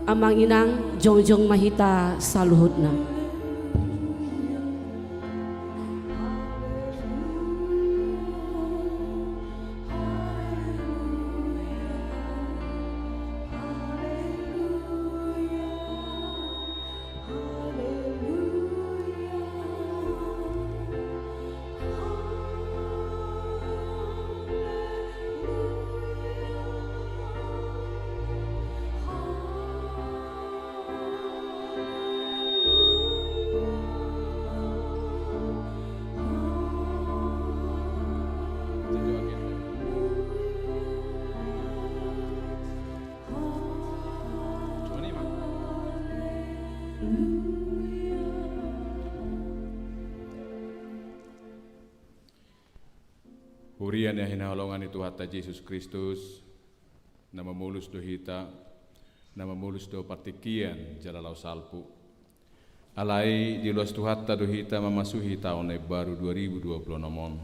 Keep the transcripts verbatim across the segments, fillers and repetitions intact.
Amang inang, jongjong ma hita saluhutna. Huria na hinaholongan ni Tuhanta Jesus Kristus, na mamolus do hita, na mamolus do partingkian jala laho salpu. Alai diloas Tuhanta do hita mamasuhi taon na imbaru dua ribu dua puluh enam on.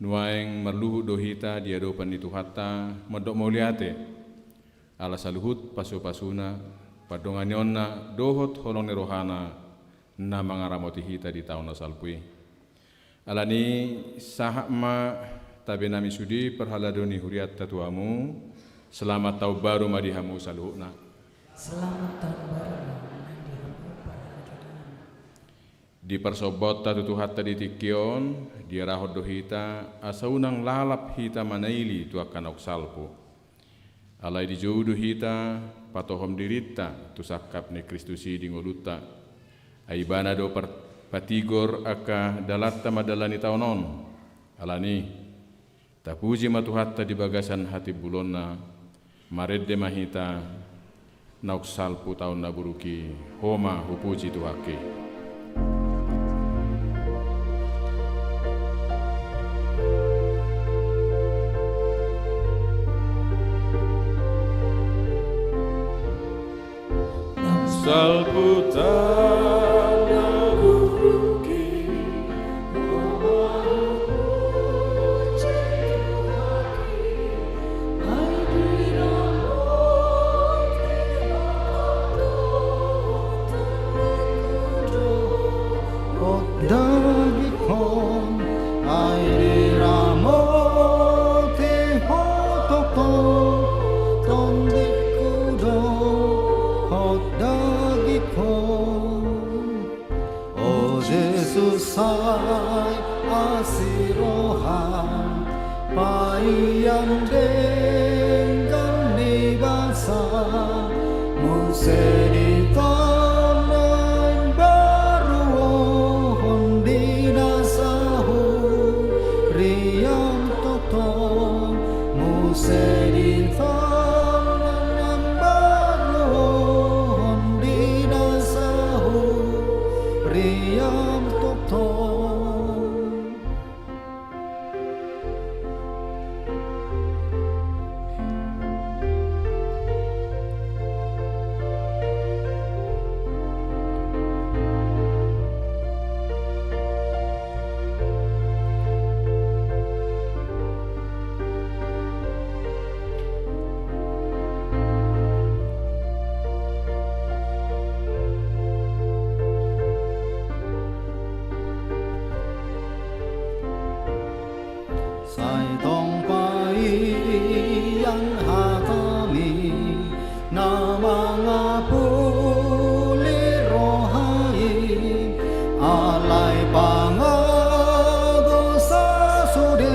Nuaeng marluhut do hita di adopan ni Tuhanta mandok mauliate, ala saluhut pasu-pasuna, pandonganionna dohot holong ni rohana na mangaramoti hita di taon na salpu i. Alani, sahat ma tabe nami sude parhalado ni hurianta tu hamu. Selamat taon baru ma di hamu saluhutna. Selamat tahun baru ma di hamu parhalado nami. Di parsombaonta tu Tuhanta di tingki on, diarahon do hita asa unang lalap hita manaili tu angka naung salpu. Alai dijou do hita patohom dirinta tu sangkap ni Kristus i di ngolunta. Ai Ibana do par-, patigor angka dalanta mandalani taon on. Alani, tapuji ma Tuhanta di bagasan hatimbulonna, marende ma hita, naung salpu taon na buruk i, Ho ma hupuji Tuhanki. Salpu taon na buruk i, dagingkon, ai diramoti Ho toto, tondingku do Ho dagingkon. O Jesus, sai asi roham, paihon denggan ni basa, muse di taon na imbaru on di na sahurian toto, muse di taon na imbaru on di na sahurian toto. Sai tong paihon hatami na mangapuli roha i, alai pangago sa sude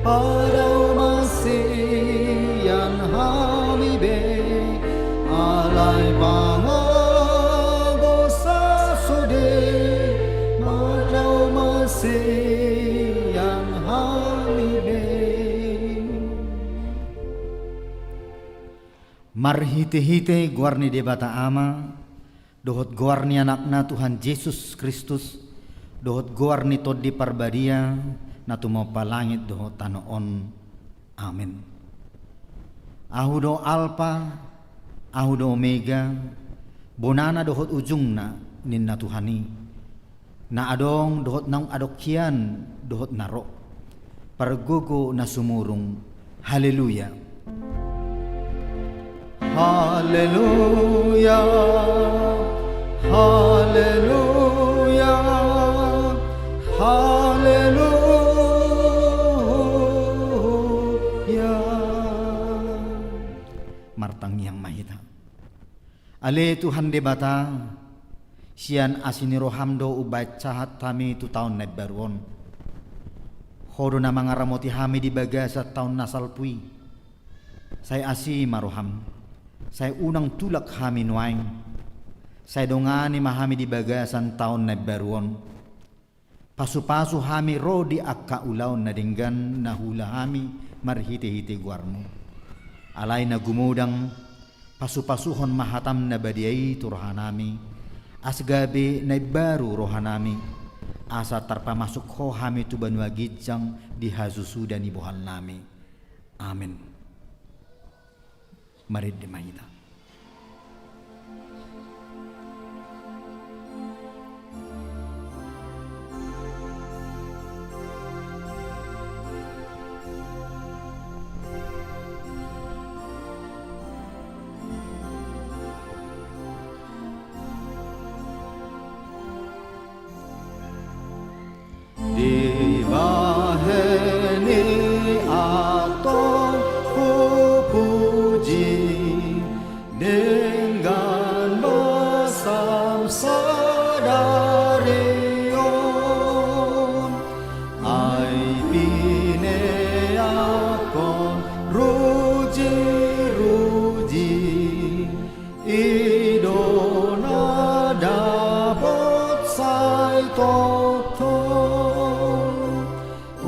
padaoman sian hami be, alai pangago sa sude padaoman sian hami be. Marhite-hite goar ni Debata Ama, dohot goar ni Anakna Tuhan Jesus Kristus, dohot goar ni Tondi Parbadia, na tumompa langit dohot tano on. Amen. Ahu do Alpa, Ahu do Omega, bonana dohot ujungna, ninna Tuhan i. Na adong dohot naung adong hian dohot na ro, pargogo na sumurung. Haleluya. Haleluya, haleluya, haleluya. Martangiang ma hita. Ale Tuhan Debata, sian asi ni roham do umbahen sahat hami tu taon na imbaru on. Ho do na mangaramoti hami di bagasan taon na salpu i. Sai asi ma roham, sai unang tulak hami nuaeng. Sai dongani ma hami di bagasan taon na imbaru on. Pasupasu hami ro di angka ulaon na denggan na huula hami marhitehite goarmu. Alai na gumodang, pasupasuhon ma hatam na badia i tu rohanami, asa gabe na imbaru rohanami, asa tarpamasuk ho hami tu banua ginjang di hasusuda ni bohalnami. Amen. Marende ma hita. Dibahen i antong hupuji denggan basam sadari on, ai pineakhon rujiruji. I do na dapot sai tongtong.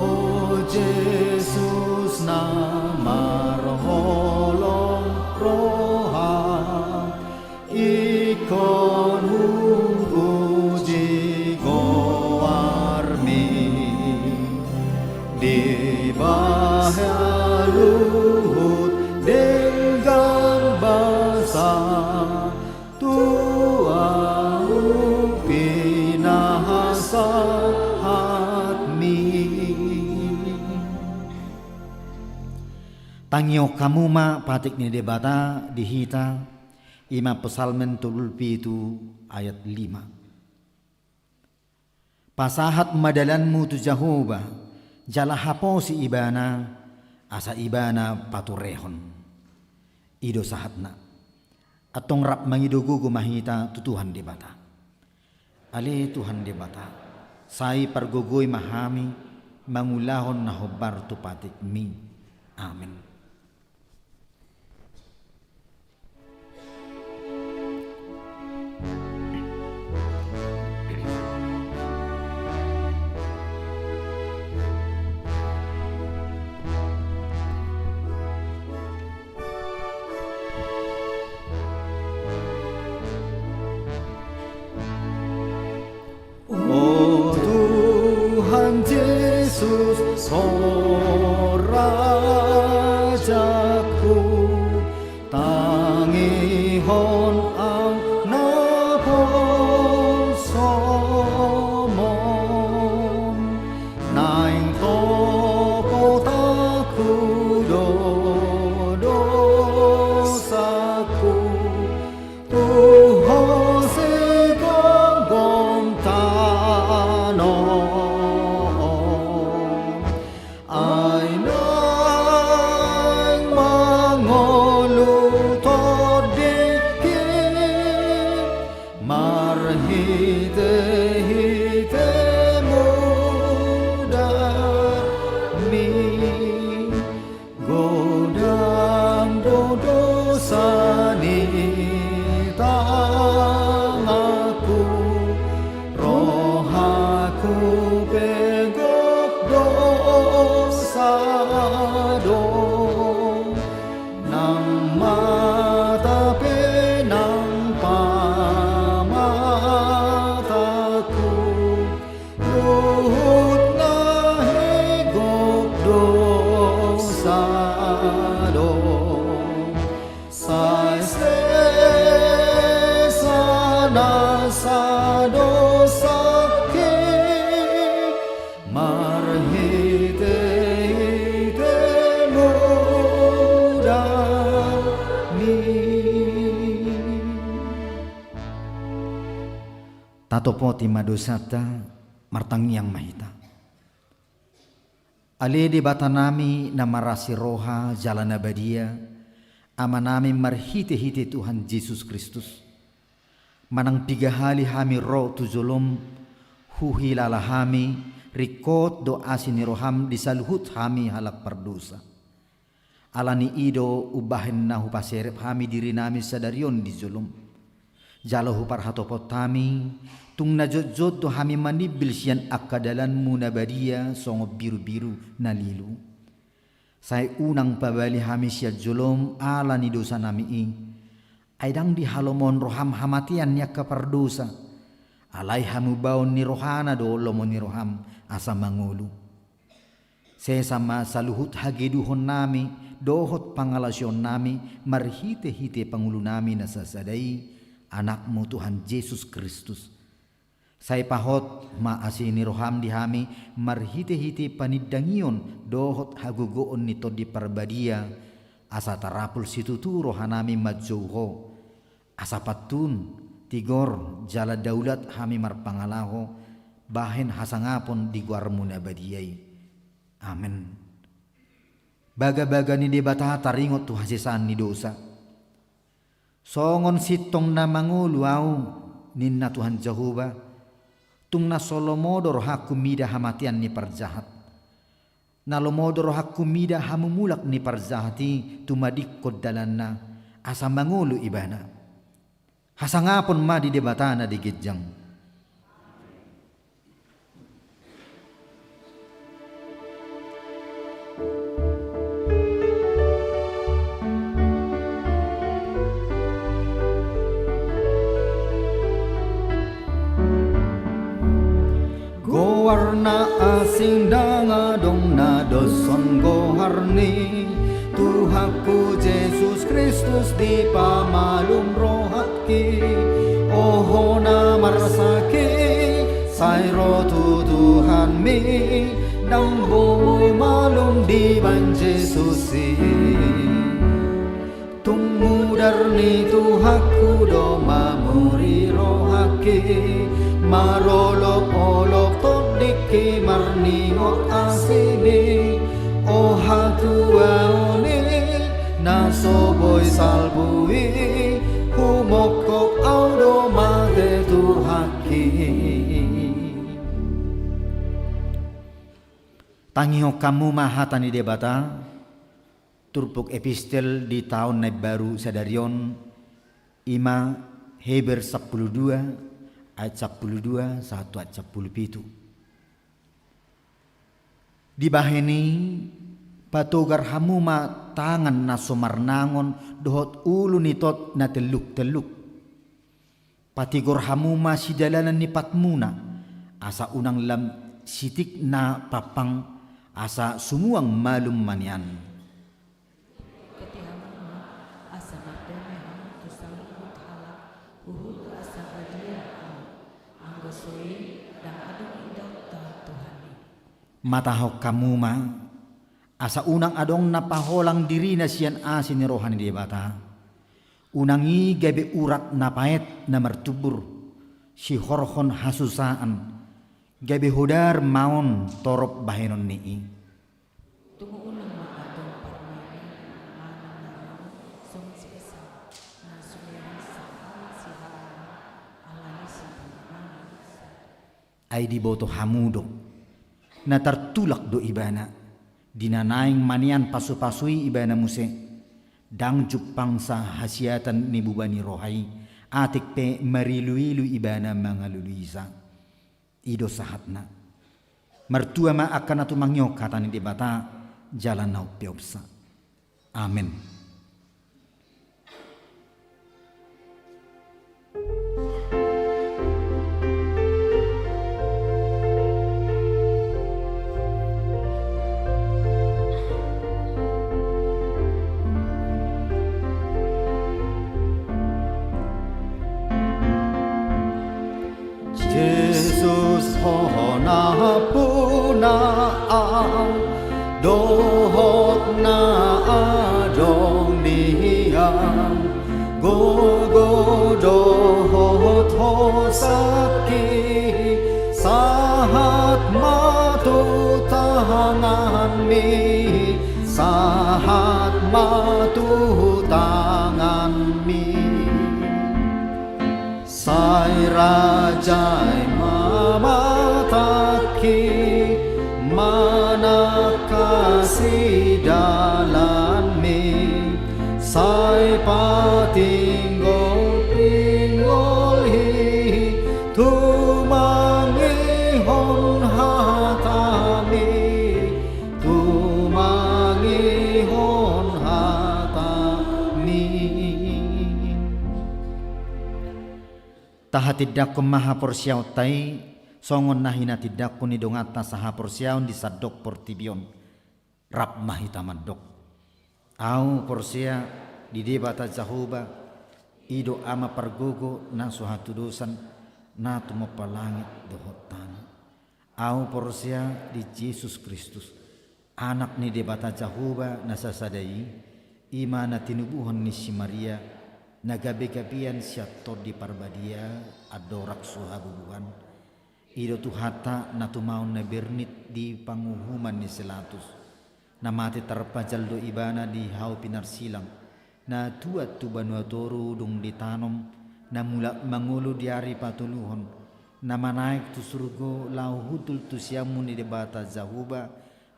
O Jesus na marholong roha, ingkon hupuji goarmi. Dibahen luhut denggan basa tu ahu pinasahatmi. Tangihon hamu ma patik ni Debata di hita, i ma Psalmen tolu pulu pitu ayat lima. Pasahat ma dalanmu tu Jahowa, jala haposi Ibana, asa Ibana paturehon. I do sahatna. Antong rap mangido gogo ma hita tu Tuhan Debata. Ale Tuhan Debata, sai pargogoi ma hami mangulahon na hombar tu patikmi. Amen. O Tuhan Jesus, ho rajangku, tangihon ahu na poso-Mon. Naeng topot ahu do dosangku, tu Ho sigomgom tano on. Ai naeng ma Topoti ma dosanta, martangiang ma hita. Ale Debatanami na marasi roha jala na badia, Amanami marhitehite Tuhan Jesus Kristus, manang piga hali hami ro tu jolom, huhilala hami, ringkot do asi ni roham di saluhut hami halak pardosa. Ala ni i do umbahen na hupaserep hami dirinami sadari on di jolom. Jala huparhatopot hami, tung na jotjot do hami manimbil sian angka dalanmu na badia songon birubiru na lilu. Sai unang pabali hami sian jolom ala ni dosanami i. Ai ndang dihalomohon roham hamatean ni angka pardosa. Alai hamubaon ni rohana do lomo ni roham asa mangolu. Sesa ma saluhut hageduhonnami dohot pangalaosionnami marhitehite pangulunami na sasada i, Anakmu Tuhan Jesus Kristus. Sai pahot ma asi ni roham di hami marhitehite panindangion dohot hagogoon ni Tondi Parbadia, asa tarapul situtu rohanami manjou Ho. Asa pantun, tigor, jala daulat hami marpangalaho, bahen hasangapon di goarmu na badia i. Amen. Bagabaga ni Debata taringot tu hasesaan ni dosa. Songon sintong na mangolu au, ninna Tuhan Jahowa, tung na so lomo do rohangku mida hamatean ni parjahat. Na lomo do rohangku mida hamumulak ni parjahat i tumadingkon dalanna, asa mangolu ibana. Hasangapon ma di Debata na di ginjang. Goarna asing ndang adong na doshon goarni, Tuhanku Jesus Kristus dipamalum rohangki. O ho na marsangki, sai ro tu Tuhanmi, ndang boi malum dibaen Jesus i. Tung mudar ni Tuhanku do mamuri rohangki, marolopolop tondingki marningot asini. O hatuaon i na so boi salpu i, humongkop au do mate Tuhanki. Tangihon hamu ma hata ni Debata. Turpuk epistel di taon na imbaru sadari on, i ma Heber sampulu dua ayat sampulu dua sahat tu ayat sampulu pitu. Dibahen i, patogar hamu ma tangan na so marnangon dohot ulu ni tot na telluk-telluk. Patigor hamu ma sidalanan ni patmuna, asa unang lam sitik na pampang, asa sumuang malum ma nian. Ikuti hamu ma, asa mardame hamu tu saluhut halak, huhut asa badia hamu, anggo so i ndang adong idaonta Tuhan i. Matahon hamu ma, asa unang adong na paholang dirina sian asi ni roha ni Debata. Unang i gabe urat na paet na martumbur, sihorhon hasusaan, gabe hodar ma on torop bahenon ni i. Tung unang ma adong parmainan manang na rau songon si Esau, na sumeran sahal sihalangan ala ni sipanganan. Ai diboto hamu do, na tartulak do ibana, di na naeng manean pasupasu i ibana muse, ndang jumpangsa hasiatan ni buba ni roha i, atik pe mariluilu ibana mangalului sa. I do sahatna. Martua ma angka na tumangihon hata ni Debata, jala na umpeopsa. Amen. Jesus, ho na hamuna au, dohot na adong nian, gogo dohot hosaki. tanganmi, sahat ma tu tanganmi. Sai rajai ma matangki, manangkasi dalanmi, sai patinggol-tinggolhi, tumangihon hatami, tumangihon hatami. Tahatindangkon ma haporseaonta i, songon na hinatindangkon ni donganta sahaporseaon di sandok portibi on. Rap ma hita mandok. Ahu porsea di Debata Jahowa, i do Ama pargogo na so hatudosan, na tumompa langit dohot tano. Ahu porsea di Jesus Kristus, Anak ni Debata Jahowa na sasada i, i ma na tinubuhon ni si Maria, na gabe-gabean sian Tondi Parbadia, andorang so habubuhan. I do Tuhanta na tumaon na bernit di panguhuman ni si Latus. Na mate tarpajal do Ibana di hau pinarsilang, na tuat tu banua toru dung ditanom, na mulak mangolu di ari patoluhon, na manaek tu surgo laho hundul tu siamun ni Debata Jahowa,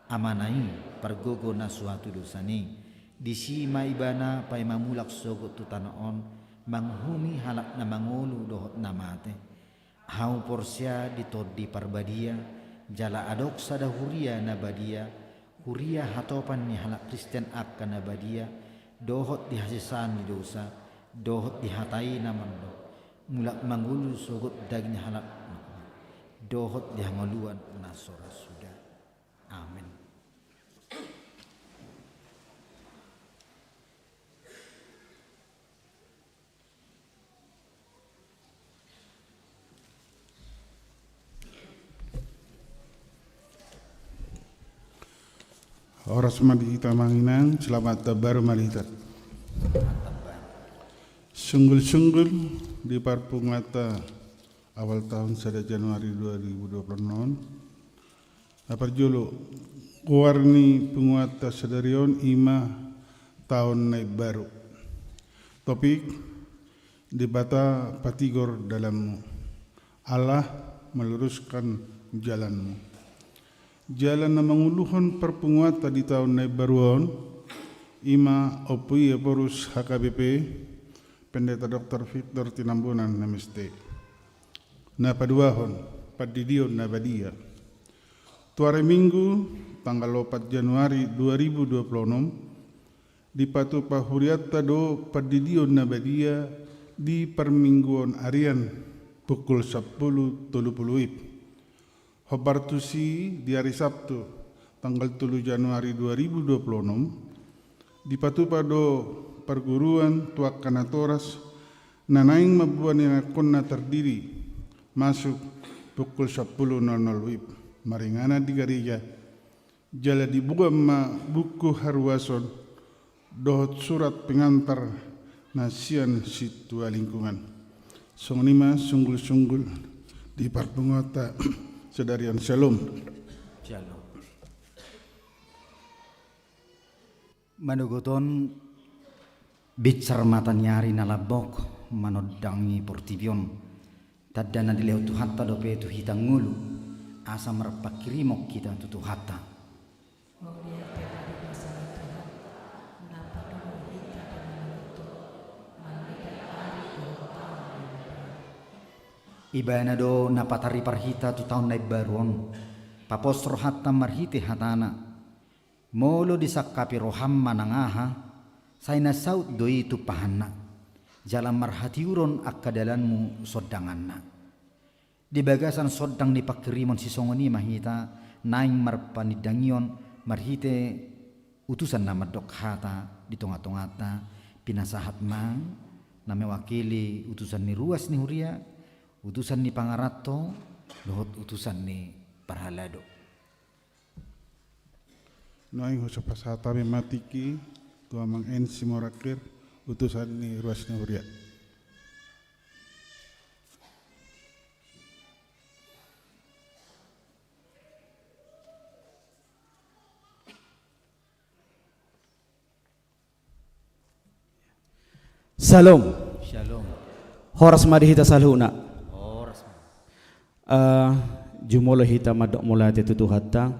Amana i, pargogo na so hatudosan i. Disi ma Ibana paima mulak sogot tu tano on, manguhumi halak na mangolu dohot na mate. Ahu porsea di Tondi Parbadia, jala adong sada huria na badia, huria hatopan ni halak Kristen angka na badia, dohot di hasesaan ni dosa, dohot di hata i na mandok, mulak mangolu sogot daging ni halak, dohot di hangoluan na so ra suda. Amen. Horas ma di hita amang inang, selamat tahun baru ma di hita. Sunggul-sunggul di parpunguanta awal tahun sada Januari dua ribu dua puluh enam. Na parjolo, goar ni punguanta sadari on i ma taon na imbaru. Topik, Debata patigor dalanmu. Allah meluruskan jalanmu. Jala na manguluhon parpunguanta di taon na imbaru on, i ma Ompu Ephorus H K B P, Pendeta Doktor Victor Tinambunan M S T. Na paduahon, pandidion na badia. Tu ari Minggu, tanggal opat Januari dua ribu dua puluh enam, dipatupa hurianta do pandidion na badia di parmingguon arian pukul sampulu tolu pulu WIB. Hombar tusi di ari Sabtu, tanggal tolu Januari dua ribu dua puluh enam, dipatupa do parguruan tu angka natoras na naeng mamboan ianakkonna tardidi, masuk pukul sampulu nol nol WIB, maringanan di gareja, jala diboan ma buku haruason dohot surat pengantar na sian sintua lingkungan. Songon i ma sunggul-sunggul di parpunguanta sadari on. Syalom. Syalom. Manogot on, binsar mata ni ari na lambok manondangi portibi on. Tanda na dilehon Tuhanta dope tu hita ngolu, asa marpanghirimon hita tu Tuhanta. Mauliate ma di basa ni Tuhanta, na padomu hita di manogot on, marhite ari dohot taon na imbaru. Ibana do na pataripar hita tu taon na imbaru on, papos rohanta marhite hatana. Molo disangkapi roham manang aha, sai na saut do i tumpahanna, jala marhatiuron angka dalanmu sondanganna. Di bagasan sondang ni panghirimon sisongon i ma hita naeng marpanindangion marhite utusan na mandok hata di tonga-tonganta, pinasahat ma na mewakili utusan ni ruas ni huria, utusan ni pangaranto, dohot utusan ni parhalado. Nuaeng hupasahat hami ma tingki tu amang N Simorangkir, utusan ni ruas ni huria. Shalom. Shalom. Horas ma di hita saluhutna. Horas. Eh, jumolo hita mandok mauliate tu Tuhanta,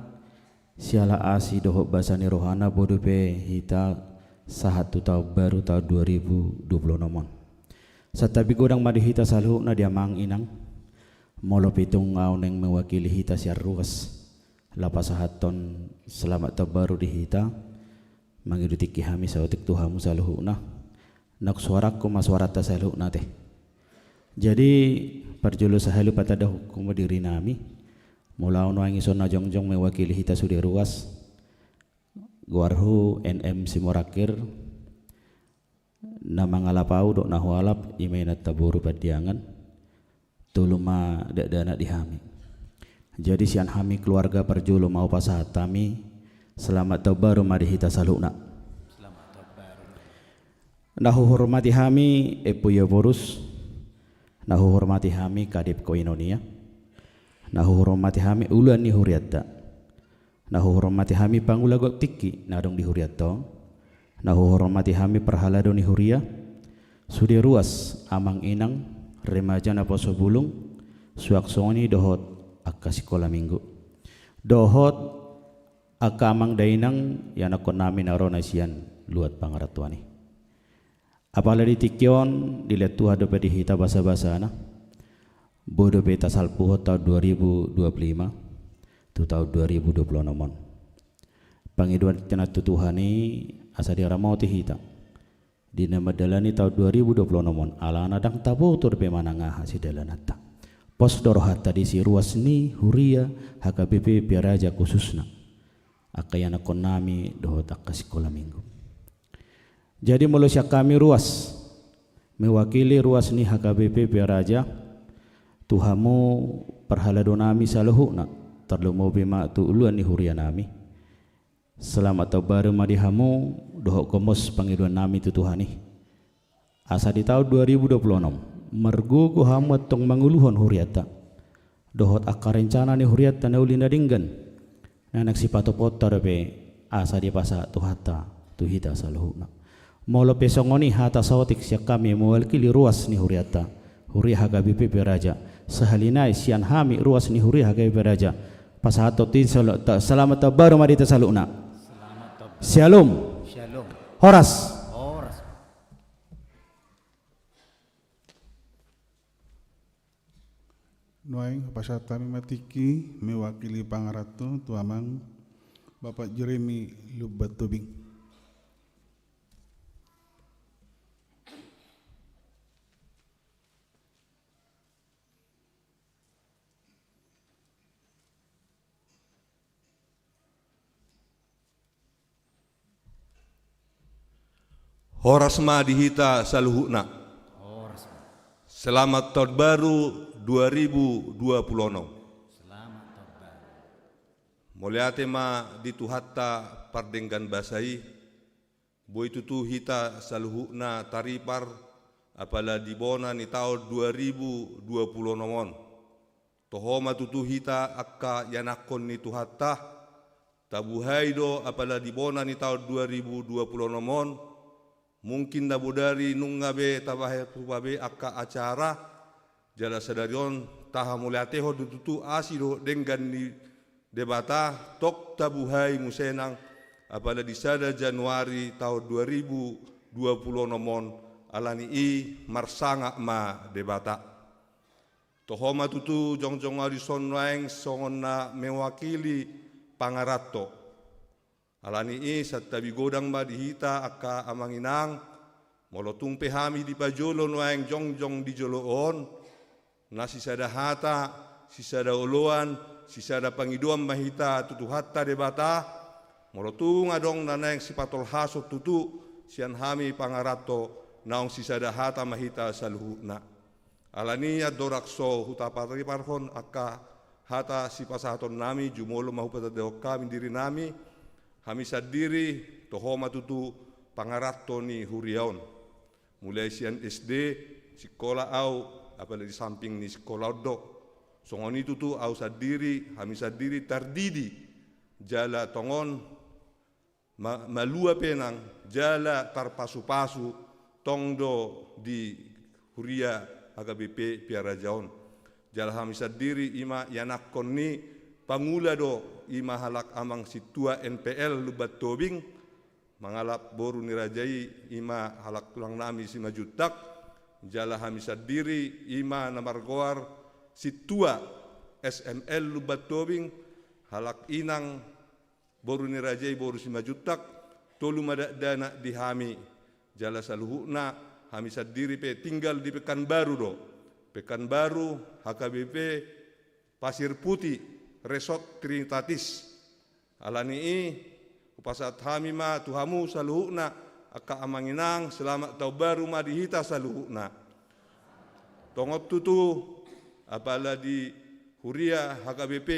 siala asi dohot basa ni rohana, boi dope hita sahat tu taon baru, taon dua ribu dua puluh enam on. Santabi godang ma di hita saluhutna, di amang inang, molo pe tung ahu naeng mewakili hita sian ruas, laho pasahathon selamat taon baru di hita, mangido tingki hami saotik tu hamu saluhutna, naung suarangku ma suaranta saluhutna te. Jadi, parjolo sahali patandahon hamu diri nami, molo ahu nuaeng ison na jongjong mewakili hita sude ruas, goarhu N M Simorangkir, na mangalap ahu dohot na hualap, i ma inanta boru Pandiangan, tolu ma dakdanak di hami. Jadi sian hami keluarga parjolo ma hupasahat hami, selamat taon baru ma di hita saluhutna. Selamat taon baru. Na huhormati hami Empu Ioborus, na huhormati hami Kadep Koinonia, na huhormati hami uluan ni hurianta, na huhormati hami pangula gok tingki na adong di hurianta on, na huhormati hami parhalado ni huria, sude ruas amang inang, remaja naposobulung, suang songon i dohot angka sikola minggu, dohot angka amang dainang ianakkon nami na ro na sian luat pangarantoan i. Apala di tingki on dilehon Tuhan dope di hita basabasana, boi dope tasalpuhon taon dua ribu dua puluh lima tu taon dua ribu dua puluh enam on. Pangidoan hita tu Tuhan i asa diramoti hita di na mandalani taon dua ribu dua puluh enam on, alana ndang taboto dope manang aha sidalananta. Pos do rohanta disi, ruas ni huria H K B P Pearaja khususna, angka ianakkon nami dohot angka sikola minggu. Jadi molo sian hami ruas, mewakili ruas ni H K B P Pearaja, tu hamu parhalado nami saluhutna, tarlumobi ma tu uluan ni huria nami, selamat taon baru ma di hamu, dohot gomos pangidoan nami tu Tuhan i, asa di taon dua ribu dua puluh enam margogo hamu antong manguluhon hurianta, dohot angka rencana ni hurianta na uli na denggan, na naeng sipatupaonta dope asa dipasahat Tuhanta tu hita saluhutna. Molo pe songon i hata saotik sian hami mewakili ruas ni hurianta, huria H K B P Pearaja, sahali nai sian hami ruas ni huria H K B P Pearaja, pasahathon tingki sel-, ta-, selamat taon baru ma di hita saluhutna. Selamat taon baru. Shalom. Shalom. Horas. Horas. Nuaeng hupasahat hami ma tingki mewakili pangaranto tu amang Bapak Jeremy Lumban Tobing. Horas ma di hita saluhutna. Horas ma. Selamat Tahun Baru dua ribu dua puluh enam. Selamat Tahun Baru. Mauliate ma di Tuhanta pardenggan basa i, boi tutu hita saluhutna taripar apala di bona ni taon dua ribu dua puluh enam on. Toho ma tutu hita angka ianakhon ni Tuhanta, tabuhai do apala di bona ni taon dua ribu dua puluh enam on, mungkin na bodari nunga be tabahen tupa be angka acara, jala sadari on tahamauliatehon do tutu asi dohot denggan ni Debata, tong tabuhai muse nang apala di sada Januari taon dua ribu dua puluh enam on, alani i marsangap ma Debata. Toho ma tutu jongjong ahu dison nuaeng songon na mewakili pangaranto. Alani i santabi godang ma di hita angka amang inang, molo tung pe hami dipajolo nuaeng jongjong di jolo on, na sisada hata, sisada oloan, sisada pangidoan ma hita tu Tuhanta Debata, molo tung adong na naeng sipatolhason tutu sian hami pangaranto naung sisada hata ma hita saluhutna. Alani i andorang so hutapariparhon angka hata sipasahatonnami, jumolo ma hupatandahon hami dirinami, hami sandiri toho ma tutu pangaranto ni huria on. Mulai sian S D, sikola ahu, apala di samping ni sikola on do. Songon i tutu ahu sandiri, hami sandiri tardidi, jala tongon ma-, malua pe nang jala tarpasupasu tong do di huria H K B P Pearaja on. Jala hami sandiri i ma ianakhon ni pangula do, i ma halak amang sintua N P L Lumban Tobing, mangalap boru ni raja i, i ma halak tulang nami Simanjuntak, jala hami sandiri i ma na margoar sintua S M L Lumban Tobing, halak inang boru ni raja i boru Simanjuntak, tolu ma dakdanak di hami, jala saluhutna hami sandiri pe tinggal di Pekanbaru do. Pekanbaru, H K B P Pasir Putih, Resort Trinitatis. Alani i, hupasahat hami ma tu hamu saluhutna angka amang inang, selamat taon baru ma di hita saluhutna. Tongon tutu, apala di huria H K B P,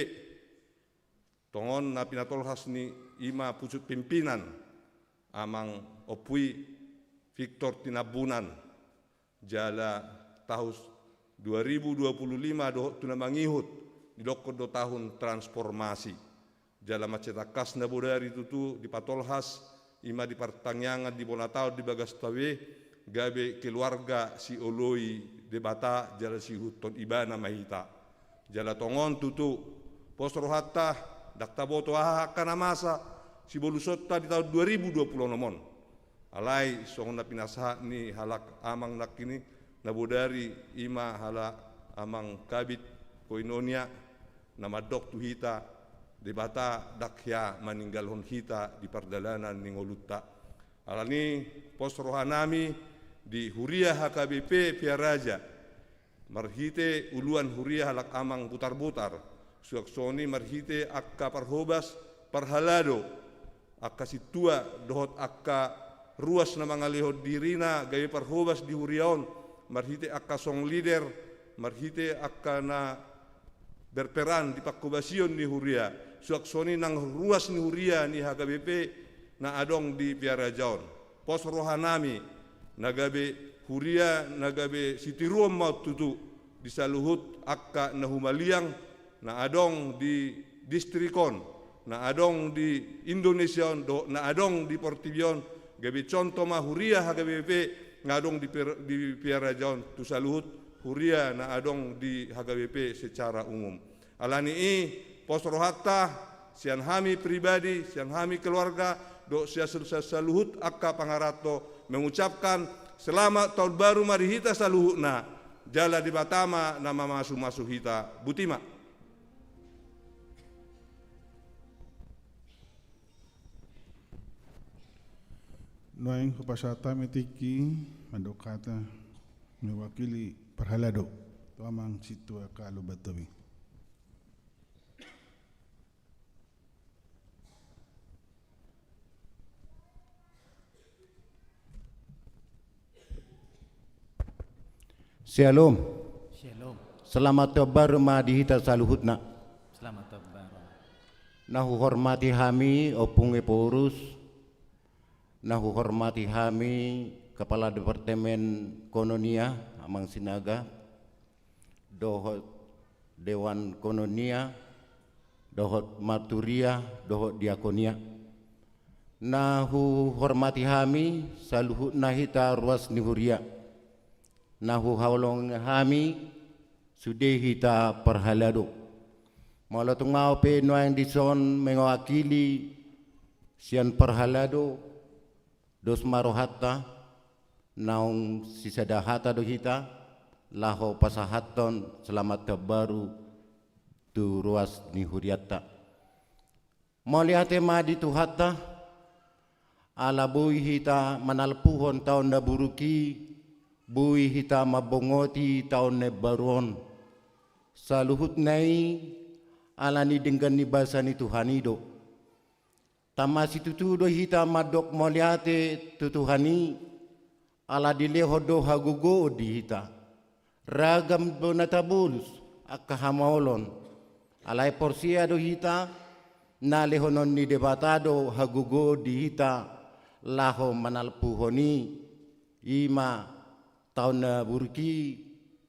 tongon na pinatolhas ni i ma pusuk pimpinan, amang ompu i Victor Tinambunan, jala tahun dua ribu dua puluh lima dohot tu na mangihut, didokkon do tahun transformasi. Jala mansai tangkas na bodari tutu dipatolhas, i ma di partangiangan di bona taon di bagasta be, gabe keluarga sioloi Debata jala siihuthon Ibana ma hita. Jala tongon tutu, pos rohanta, ndang taboto aha angka na masa sibolusonta di taon dua ribu dua puluh onom on. Alai songon na pinasahat ni halak amang nangkin i, na bodari i ma halak amang Kabid Koinonia, na mandok tu hita, Debata ndang hea maninggalhon hita di pardalanan ni ngolunta. Alani i, pos rohanami di huria H K B P Pearaja, marhite uluan huria halak amang Butarbutar, suang songon i marhite angka parhobas parhalado, angka sintua dohot angka ruas na mangalehon dirina gabe parhobas di huria on, marhite angka song leader, marhite angka na berperan di panghobasion ni huria, suang songon i nang ruas ni huria ni H K B P na adong di Pearaja on. Pos rohanami, na gabe huria na gabe sitiruon ma on tutu di saluhut angka na humaliang na adong di distrik on, na adong di Indonesia on, dohot na adong di portibi on, gabe contoh ma huria H K B P na adong di Per-, di Pearaja on tu saluhut huria na adong di H K B P secara umum. Alani i, pos rohanta, sian hami pribadi, sian hami keluarga, dohot sian sal-, sal-, saluhut angka pangaranto, mengucapkan selamat tahun baru ma di hita saluhutna, jala Debata ma na mamasu-masu hita. Boti ma. Nuaeng hupasahat hami tingki mandok hata mewakili parhalado tu amang sintua Lumban Tobing. Syalom. Syalom. Selamat tahun baru ma di hita saluhutna. Selamat tahun baru. Na huhormati hami Ompung Ephorus, na huhormati hami Kepala Departemen Koinonia, Amang Sinaga, dohot Dewan Koinonia, dohot Marturia, dohot Diakonia. Na huhormati hami saluhutna hita ruas ni huria. Na huhaholongi hami sude hita parhalado. Molo tung ahu pe nuaeng dison mewakili sian parhalado, dos ma rohanta, naung sisada hata do hita, laho pasahathon selamat tahun baru tu ruas ni hurianta. Mauliate ma di Tuhanta, ala boi hita manalpuhon taon na buruk i, boi hita mambongoti taon na imbaru on. Saluhutna i ala ni denggan ni basa ni Tuhan i do. Tama situtu do hita mandok mauliate tu Tuhan i, ala dilehon do hagogoon di hita. Ragam do na tabolus angka hamaolon. Alai porsea do hita, na lehonon ni Debata do hagogoon di hita, laho manalpuhon i, i ma taon na buruk i,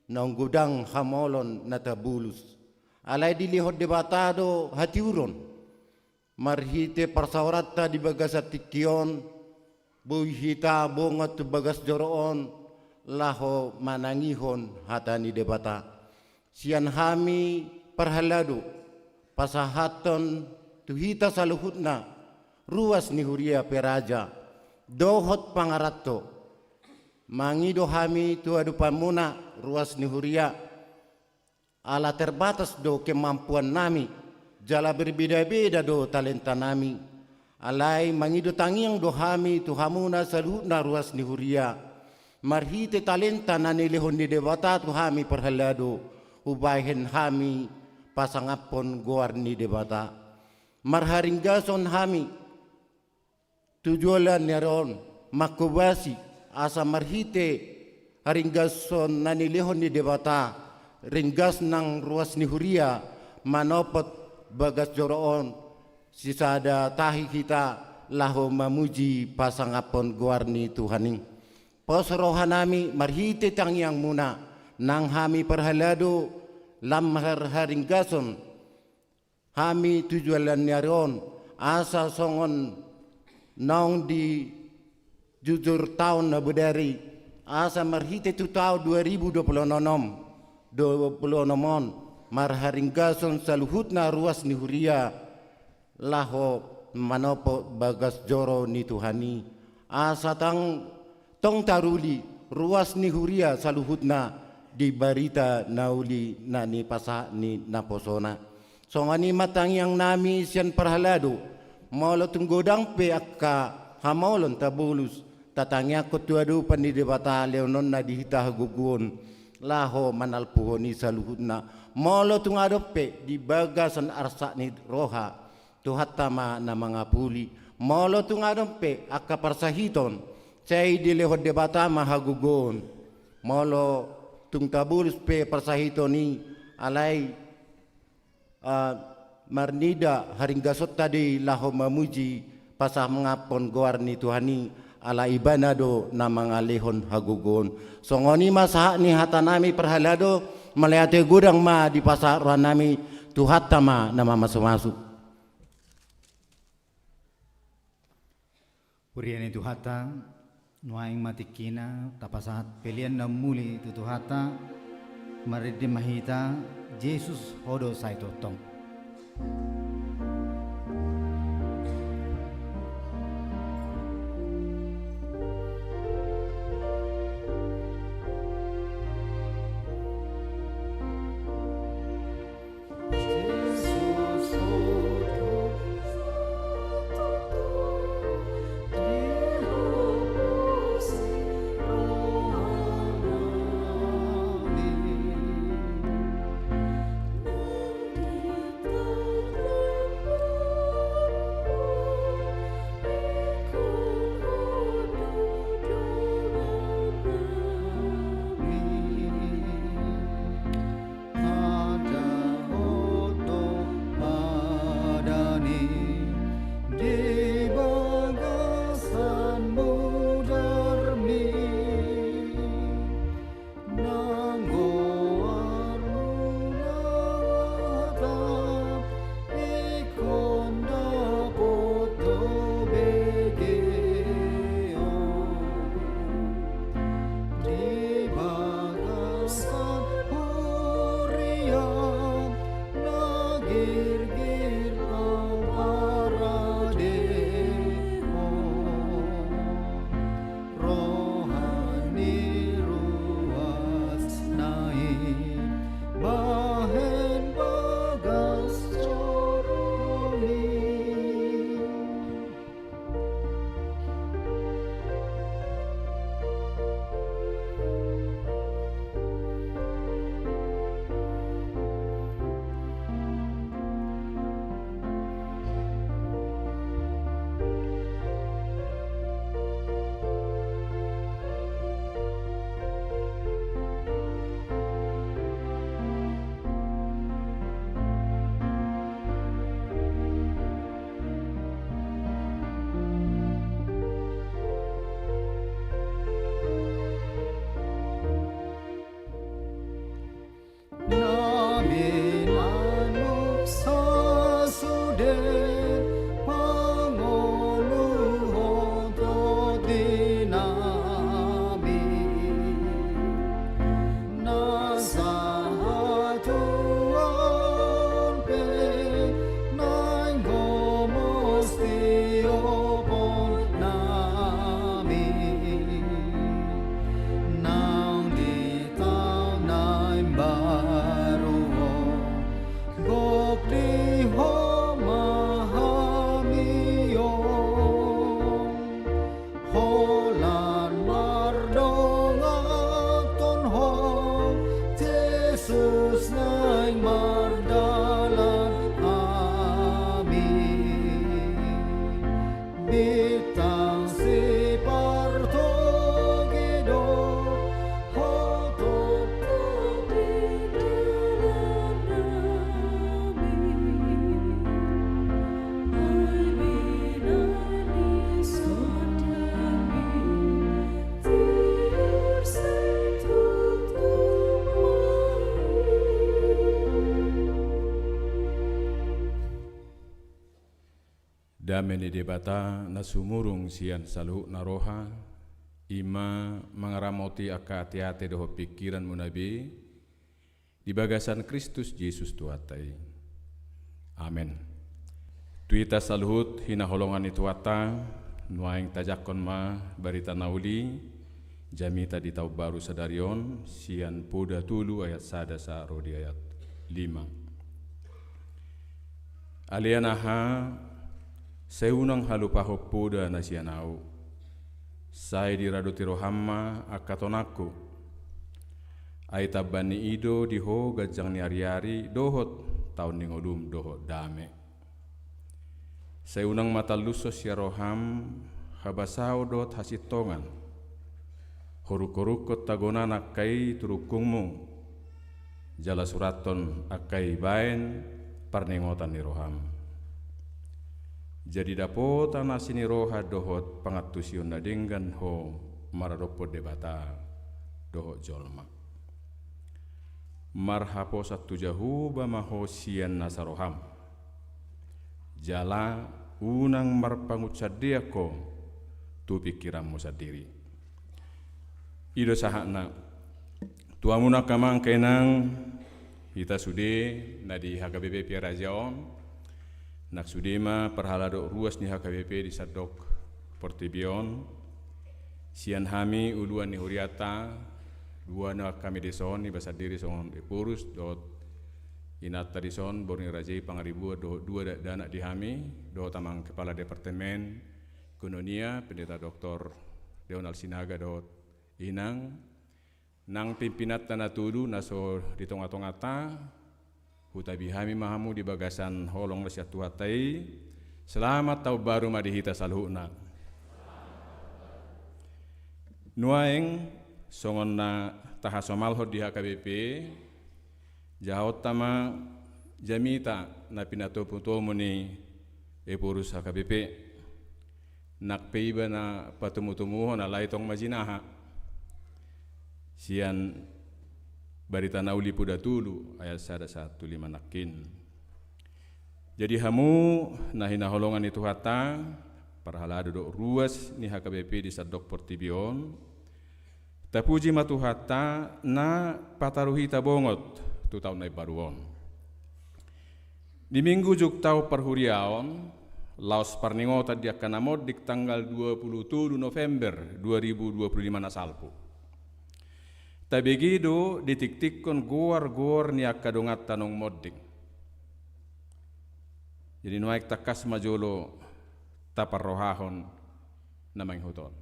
naung godang hamaolon na tabolus. Alai dilehon Debata do hatiuron. Marhite parsaoranta di bagasan tingki on, boi hita bongot tu bagas joro on laho manangihon hata ni Debata. Sian hami parhalado pasahathon tu hita saluhutna ruas ni huria Peraja dohot pangaranto. Mangido hami tu adopanmuna ruas ni huria, ala terbatas do kemampuannami, jala berbeda-beda do talentanami. Alai mangido tangiang do hami tu hamuna saluhutna ruas ni huria, marhite talenta na nilehon ni Debata tu hami parhalado, umbahen hami pasangaphon goar ni Debata. Marharinggason hami tu joloan ni ari on, manghobasi asa marhite haringgason na nilehon ni Debata, ringgas nang ruas ni huria manopot bagas joro on, sisada tahi hita laho mamuji pasangaphon goar ni Tuhan i. Pos rohanami marhite tangiangmuna, nang hami parhalado lam marharinggason hami tu joloan ni ari on, asa songon naung dijujur taon na bodari, asa marhite tu taon dua ribu dua puluh enam, dua puluh enam on, marharinggason saluhutna ruas ni huria laho manopot bagas joro ni Tuhan i, asa tang tong taruli ruas ni huria saluhutna di barita na uli na nipasahat ni naposona. Songon i ma tangiangnami sian parhalado, molo tung godang pe angka hamaolon tabolus, tatangiangkon tu adopan ni Debata lehononna di hita hagogoon laho manalpuhon i saluhutna. Molo tung adong pe di bagasan arsak ni roha, Tuhanta ma na mangapuli. Molo tung adong pe angka parsahiton, sai dilehon Debata ma hagogoon. Molo tung tabolus pe parsahiton i, alai, ah, marnida haringgasonta do i laho mamuji pasangaphon goar ni Tuhan i, ala Ibana do na mangalehon hagogoon. Songon i ma sahat ni hatanami parhalado, mauliate godang ma dipasahat rohanami, Tuhanta ma na mamasumasu. Huria ni Tuhanta, nuaeng ma tingkina tapasahat pelean na muli tu Tuhanta, marende ma hita, Jesus, Ho do sai tongtong. Bintang sipartogi do ho. Dame ni Debata na sumurung sian saluhutna roha, i ma mangaramoti angka ateate dohot pingkiranmuna be di bagasan Kristus Jesus Tuhanta i. Amen. Tu hita saluhut hinaholongan ni Tuhanta, nuaeng tajangkon ma barita na uli, jamita di taon baru sadari on, sian Poda tolu ayat sada sahat ro di ayat lima. Ale anaha, sai unang halupahon poda na sian ahu. Sai diradoti roham ma angka tonangku. Ai tamba ni i do di ho ganjang ni ariari dohot taon ni ngolum dohot dame. Sai unang ma tallushon sian roham habasaon dohot hasintongan. Horunghorukkon tagonan angka i tu rungkungmu, jala surathon angka i baen parningotan ni roham. Jadi dapotan asi ni roha dohot pangantusion na denggan ho maradophon Debata dohot jolma. Marhaposan tu Jahowa ma ho sian nasa roham. Jala unang marpangunsandean ho tu pingkiranmu sandiri. I do sahatna. Tu hamuna angka amang, angka inang, hita sude na di H K B P Piara Asia on, nang sude ma parhalado ruas ni H K B P di sandok portibi on. Sian hami uluan ni hurianta, dua na hami dison, iba sandiri songon Ephorus dohot inanta dison, boru ni raja i Pangaribuan, dohot dua dakdanak di hami, dohot amang kepala departemen koinonia, Pendeta Doktor Leonard Sinaga dohot inang, nang pimpinanta na tolu na so di tongatonganta, hutabi hami ma hamu di bagasan holong na sian Tuhanta i. Selamat taon baru ma di hita saluhutna. Nuaeng, songon na tahasomalhon di H K B P, jahaonta ma jamita na pinatomutomu ni Ephorus H K B P. Nang pe iba na patomutomuhon, alai tong ma jinaha. Sian Barita na Uli Poda tolu ayat sada sahat tu lima nangkin. Jadi hamu na hinaholongan ni Tuhanta, parhalado dohot ruas ni H K B P di sandok portibi on, tapuji ma Tuhanta na pataru hita bongot tu taon na imbaru on. Di minggu ujung taon parhuriaon, laos parningotan di angka na monding tanggal dua pulu tolu November dua ribu dua pulu lima na salpu, tabege do ditingtingkon goargoar ni angka donganta naung monding. Jadi nuaeng tangkas ma jolo taparrohahon na mangihut on.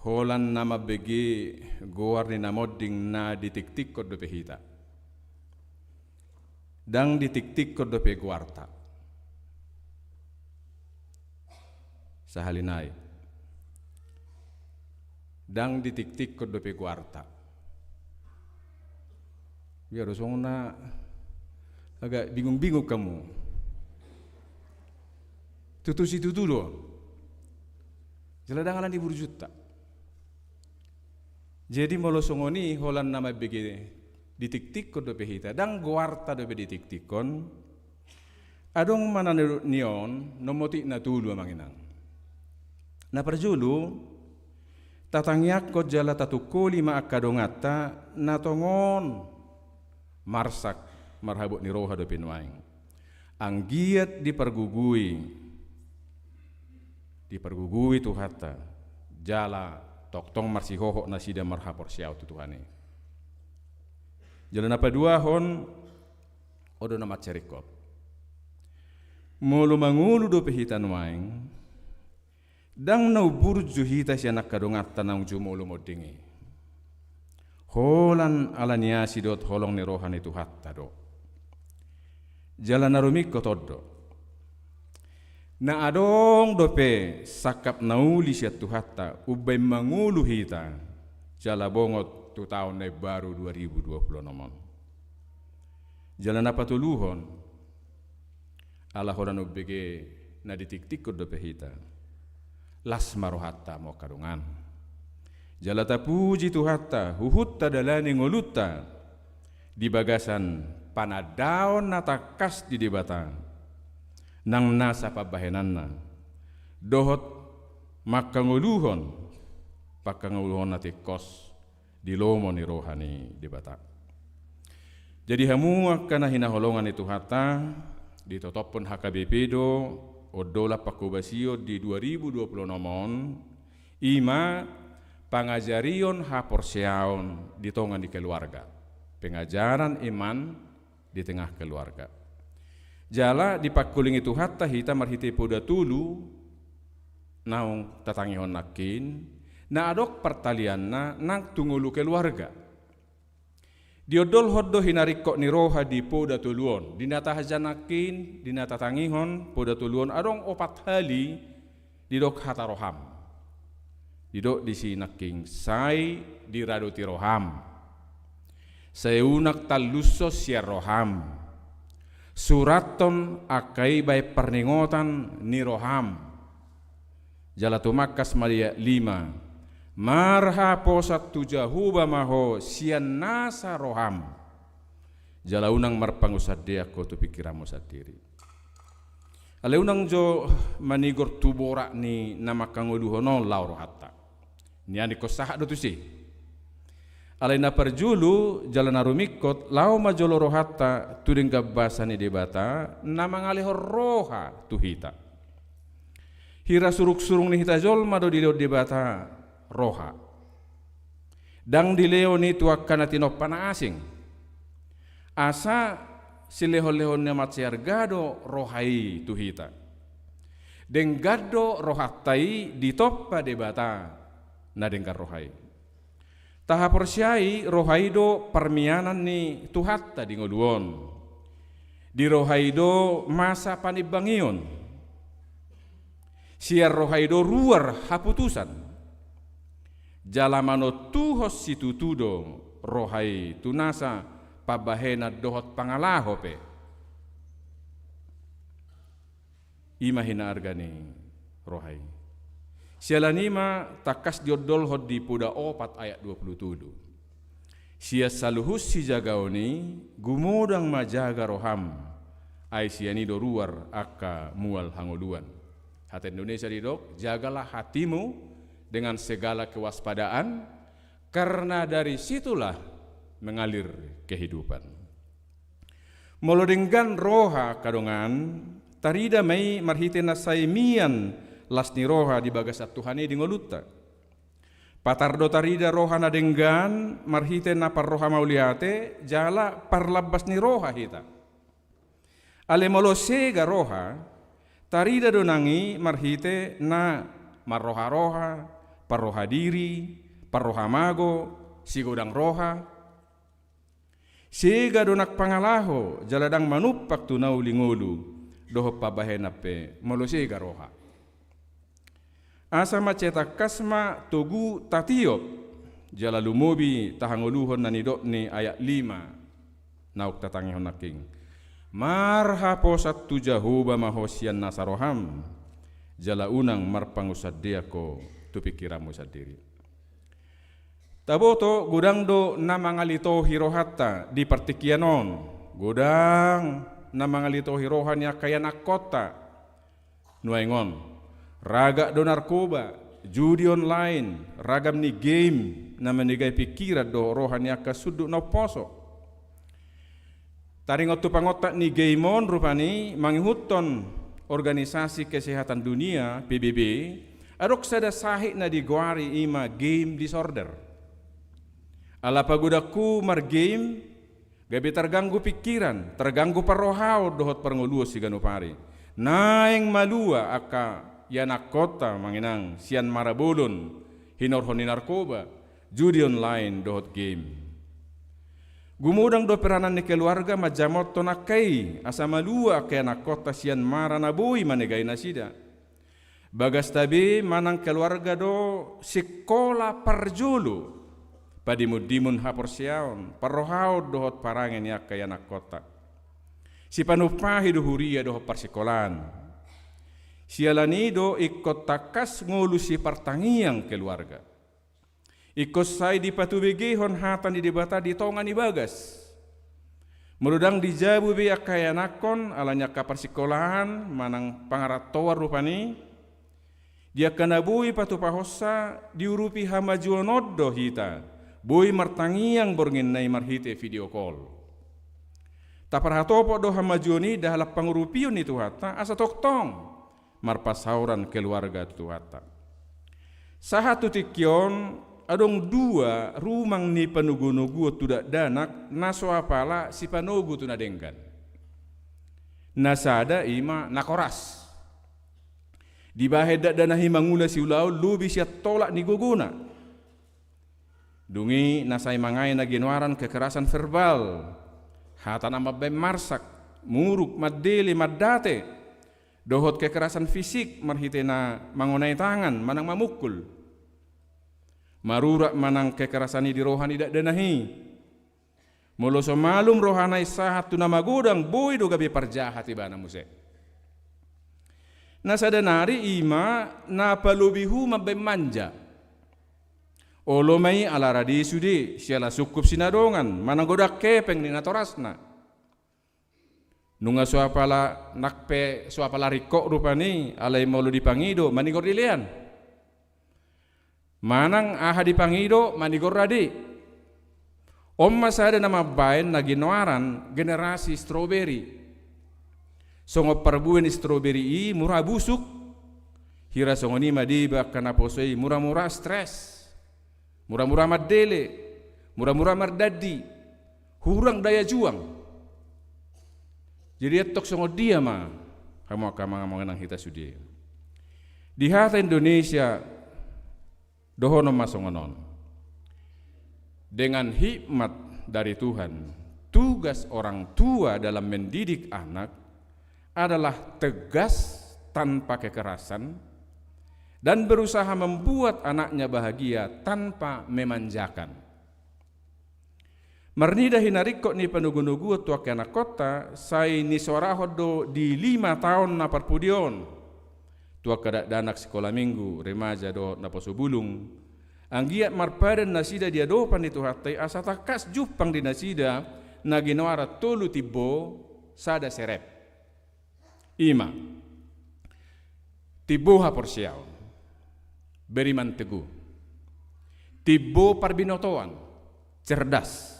Holan na mambege goar ni na monding na ditingtingkon dope hita. Ndang ditingtingkon dope goarta. Sahali nai. Ndang ditingtingkon dope goarta. Ia do songon na agak bingung-bingung hamu. Tutu situtu do. Jala ndang ala ni burjuta. Jadi molo songon i, holan na mambege ditingtingkon dope hita, ndang goarta dope ditingtingkon. Adong ma na nidok ni on, nomot i na tolu amang inang. Na parjolo, tatangiangkon jala tatungkoli ma angka donganta na tongon marsak marhabot ni roha dope nuaeng. Anggiat dipargogoi, dipargogoi Tuhanta, jala tongtong marsihohot nasida marhaporseaon tu Tuhan i. Jala na paduahon, on do na mansai ringkot. Molo mangolu dope hita nuaeng, ndang na umburju hita sian angka donganta naung jumolo monding i. Holan ala ni asi dohot holong ni roha ni Tuhanta do. Jala na rumingkot on do. Na adong dope sangkap na uli sian Tuhanta umbaen mangolu hita jala bongot tu taon na imbaru dua ribu dua puluh onom on. Jala na patoluhon, ala holan umbege na ditingtingkon dope hita, las ma rohanta hamu angka dongan. Jala tapuji Tuhanta huhut tadalani ngolunta di bagasan panandaon na tangkas di Debata, nang nasa pambahenanna, dohot mangkangoluhon pangkangoluhon na tingkos di lomo ni roha ni Debata. Jadi hamu angka na hinaholongan ni Tuhanta, ditotophon H K B P do ondolan pangkobasion di dua ribu dua puluh onom on, i ma pangajarion haporseaon di tonga ni keluarga, pengajaran iman di tengah keluarga. Jala dipangkulingi Tuhanta hita marhite poda tolu naung tatangihon nangkin, na adong partalianna nang tu ngolu keluarga. Diondolhon do hinaringkot ni roha di poda tolu on, di na tahaja nangkin, di na tatangihon poda tolu on, adong opat hali didok hata roham. Didok disi nangkin, sai diradoti roham. Sai unang tallushon sian roham. Surathon angka i baen parningotan ni roham. Jala tumangkas ma di ayat lima, marhaposan tu Jahowa ma ho sian nasa roham. Jala unang marpangunsandean ho tu pingkiranmu sandiri. Alai unang jo manigor tu borat ni na mangkangoluhon on laho rohanta. Nian ingkon sahat do tusi. Alai na parjolo jala na rumingkot, laho ma jolo rohanta tu denggan basa ni Debata na mangalehon roha tu hita. Hira surungsurung ni hita jolma do dilehon Debata roha. Ndang dilehon i tu angka na tinompa na asing. Asa silehonlehon na mansai arga do roha i tu hita. Denggan do rohanta i ditompa Debata na denggan roha i. Tahaporseai roha i do parmianan ni Tuhanta di ngolu on. Di roha i do masa panimbangion. Sian roha i do ruar haputusan. Jala manontuhon situtu do roha i tu nasa pambahenan dohot pangalaho pe. I ma hinaarga ni roha i. Siala ni i ma tangkas diondolhon di poda opat ayat dua puluh tolu. Sian saluhut sijagaon i, gumodang ma jaga roham, ai sian i do ruar angka mual hangoluan. Hata Indonesia didok, jagalah hatimu dengan segala kewaspadaan, karena dari situlah mengalir kehidupan. Molo denggan roha angka dongan, tarida ma i marhite na sai mian las ni roha di bagasan Tuhan i di ngolunta. Patar do tarida roha na denggan marhite na parroha mauliate jala parlambas ni roha hita. Alai molo sega roha, tarida do nang i marhite na marroharoha, parroha diri, parroha mago, sigodang roha. Sega do nang pangalaho jala ndang manumpak tu na uli ngolu dohot pambahenan pe molo sega roha. Asa mansai tangkas ma togu tatiop jala lumobi tahangoluhon na nidok ni ayat lima naung tatangihon nangkin. Marhaposan tu Jahowa ma ho sian nasa roham, jala unang marpangunsandean ho tu pingkiranmu sandiri. Taboto godang do na mangalitohi rohanta di partingkian on, godang na mangalitohi roha ni angka ianakkonta. Nuaeng on, ragam do narkoba, judi online, ragam ni game na manegai pingkiran dohot roha ni angka sundut na umposo. Taringot tu pangontak ni game on rupani mangihuthon Organisasi Kesehatan Dunia, P B B, adong sada sahit na digoari i ma game disorder. Ala pagodangku margame, gabe targanggu pingkiran, targanggu parrohaon dohot parngoluon siganup ari. Naeng malua angka ianakkonta mangenang sian marabolon, hinorhon ni narkoba, judi online dohot game. Gumodang do peranan ni keluarga manjamothon angka i, asa malua angka ianakkonta sian mara na boi manegai nasida. Bagasta be manang keluarga do sikola parjolo padimundimun haporseaon, parrohaon dohot parange ni angka ianakkonta. Sipanumpahi do huria dohot parsikolaan. Siala ni i do ingkon tangkas ngolu sipartangiang keluarga. Ingkon sai dipatubegehon hata ni Debata di tonga ni bagas. Molo ndang di jabu be angka ianakkon ala ni angka parsikolaan manang pangarantoan rupani, di angka na boi patupahonsa diurupi hamajuon on do hita, boi martangiang borngin na i marhite video call. Taparhatopot do hamajuon i dalan pangurupion ni Tuhanta asa tongtong marpasaoran keluarga tu Tuhanta. Sahat tu tingki on, adong dua rumang ni panogunoguon tu dakdanak na so apala sipanogu tu na denggan. Na sada i ma na koras. Dibahen dakdanak i mangula siulaon lobi sian tolak ni gogona. Dung i na sai mangae na ginoaran kekerasan verbal, hata na mambahen marsak, muruk, mandele, mandate, dohot kekerasan fisik marhite na mangonai tangan manang mamukul. Marurat manang kekerasan i di roha ni dakdanak i. Molo so malum rohana i sahat tu na magodang, boi do gabe parjahat ibana muse. Na sada nari i ma na palobihu mambahen manja. Olo ma i ala rade sude, siala sungkup sinadongan, manang godang hepeng ni natorasna. Nunga so apala nang pe so apala ringkot rupani, alai molo dipangido manigor dilean. Manang aha dipangido manigor rade. On ma sada na mambahen na ginoaran generasi stroberi. Songon parbue ni stroberi i mura busuk. Hira songon i ma deba angka naposo i muramura stres, muramura mandele, muramura mardandi, hurang daya juang. Jadi antong songon dia ma hamu angka amang, amang inang hita sude. Di hata Indonesia dohonon ma songon on. Dengan hikmat dari Tuhan, tugas orang tua dalam mendidik anak adalah tegas tanpa kekerasan dan berusaha membuat anaknya bahagia tanpa memanjakan. Marnida hinaringkot ni panogunoguon tu angka anakkonta, sai nisoarahon do di lima taon na parpudi on tu angka dakdanak sikola minggu, remaja dohot naposo bulung, anggiat marpadan nasida di adopan ni Tuhanta i asa tangkas jumpang di nasida na ginoaran tolu timbo sada serep. I ma, timbo haporseaon, beriman teguh. Timbo parbinotoan, cerdas.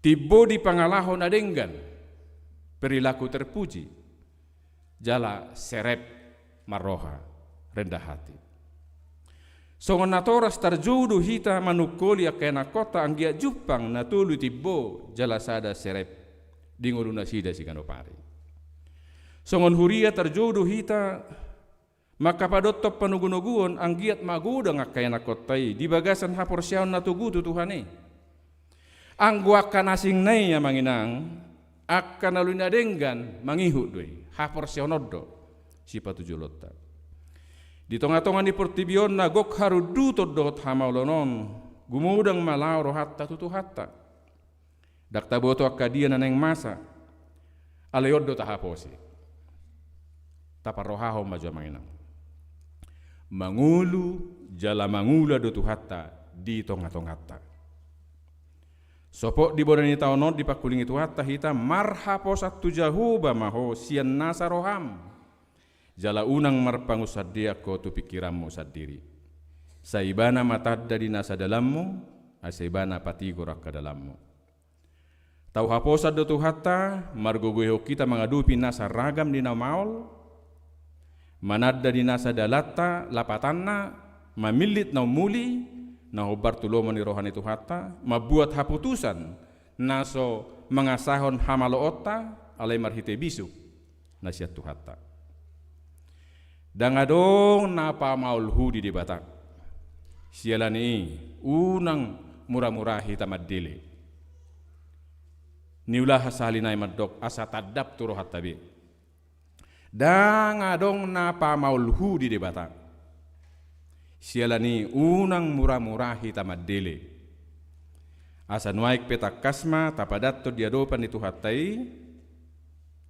Timbo dipangalaho na denggan, perilaku terpuji. Jala serep marroha, rendah hati. Songon natoras tarjou do hita manungkoli angka anakkonta anggiat jumpang na tolu timbo jala sada serep di ngolu nasida siganup ari. Songon huria tarjou do hita mangkapadothon panogunoguon anggiat magodang angka anakkonta i di bagasan haporseaon na togu tu Tuhan i. Anggo angka na asing na i, amang inang, angka na uli na denggan mangihut do i, haporseaon on do sipatujolonta. Di tongatonga ni portibi on na gok harunduton dohot hamaolon on, gumodang ma laho rohanta tu Tuhanta. Ndang taboto angka dia na naeng masa, alai on do tahaposi. Taparrohahon ma jo, amang inang. Mangolu jala mangula do Tuhanta di tongatonganta. Sopot di bona ni taon on dipangkulingi Tuhanta hita, marhaposan tu Jahowa ma ho sian nasa roham. Jala unang marpangunsandean ho tu pingkiranmu sandiri. Sai Ibana ma tanda di nasa dalanmu, asa Ibana patigor angka dalanmu. Tau haposan do Tuhanta, margogoihon hita mangadopi nasa ragam ni na maol, mananda di nasa dalanta, lapatanna, mamillit na ummuli, na hombar tu lomo ni roha ni Tuhanta, mambuat haputusan, na so mangasahon hamaloonta, alai marhite bisuk na sian Tuhanta. Ndang adong na pamaolhu di Debata. Siala ni i, unang muramura hita mandele. niulahan sahali nai mandok asa tandap tu rohanta be. Ndang adong na pamaolhu di Debata. Siala ni i unang mura-mura hita mandele. Asa nuaeng pe tangkas ma tapadanton di adopan ni Tuhanta i,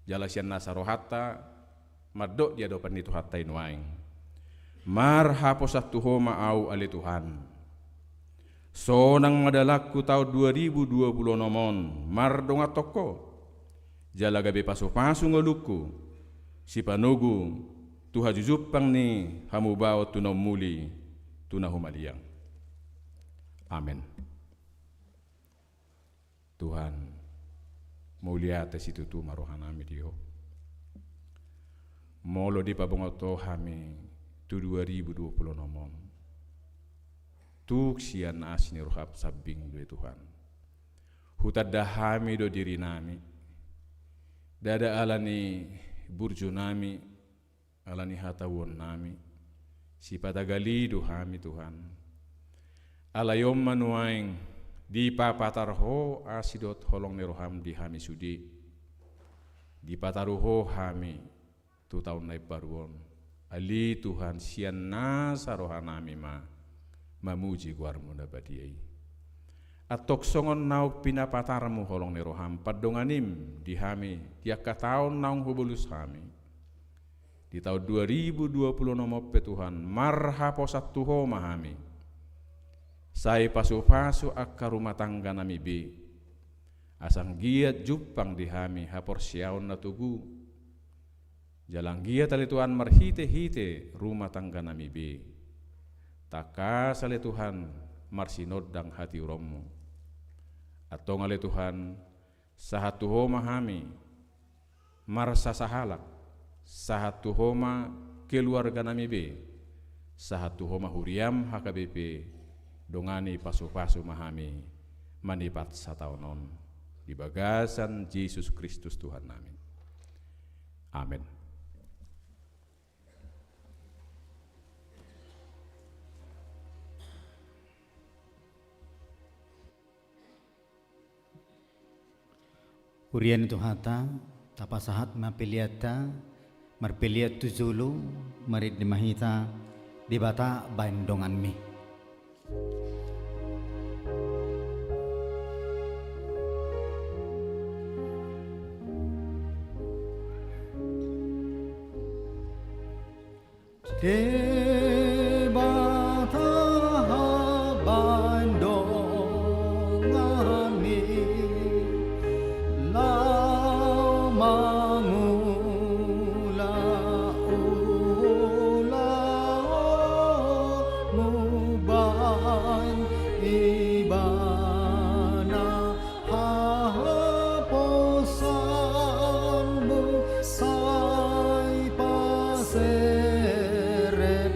jala sian nasa rohanta mandok di adopan ni Tuhanta i nuaeng. Marhaposan tu Ho ma ahu ale Tuhan. Sonang ma dalanku taon dua ribu dua puluh onom on, mardongan tu Ho. Jala gabe pasu-pasu ngolungku, sipanogu tu hajujumpang ni hamubaon tu na umuli, tu na humaliang. Amen. Tuhan, mauliate situtu ma rohanami di Ho. Molo dipabongot Ho hami tu dua ribu dua puluh onom on, tung sian asi ni roham sambing do i Tuhan. Hutanda hami do dirinami, ndada ala ni burjunami, ala ni hatauonnami, sipatagali do hami Tuhan. Alai on ma nuaeng dipapatar Ho asi dohot holong ni roham di hami sude. Dipataru Ho hami tu taon na imbaru on. Ale Tuhan, sian nasa rohanami ma mamuji goarmu na badia i. Antong songon naung pinapatarmu holong ni roham pandonganim di hami di angka taon naung hubolus hami. Di taon dua ribu dua puluh onom on pe Tuhan, marhaposan tu Ho ma hami. Sai pasu-pasu angka rumah tangganami be. Asa anggiat jumpang di hami haporseaon na togu. Jala anggiat ale Tuhan marhite-hite rumah tangganami be. Tangkas ale Tuhan marsinondang hatiuronmu. Antong ale Tuhan, sahat tu Ho ma hami, marsasahalak, sahat tu Ho ma keluarganami be, sahat tu Ho ma huriam H K B P, dongani pasu-pasu ma hami manipat sataon on. Di bagasan Jesus Kristus Tuhannami. Amen. Huria ni Tuhanta, tapasahat ma peleanta, marpelean tu jolo, marende ma hita, Debata baen donganmi. Debata baen donganmi, laho mangula ulaonmu baen Ibana. Hahaposanmu sai paseret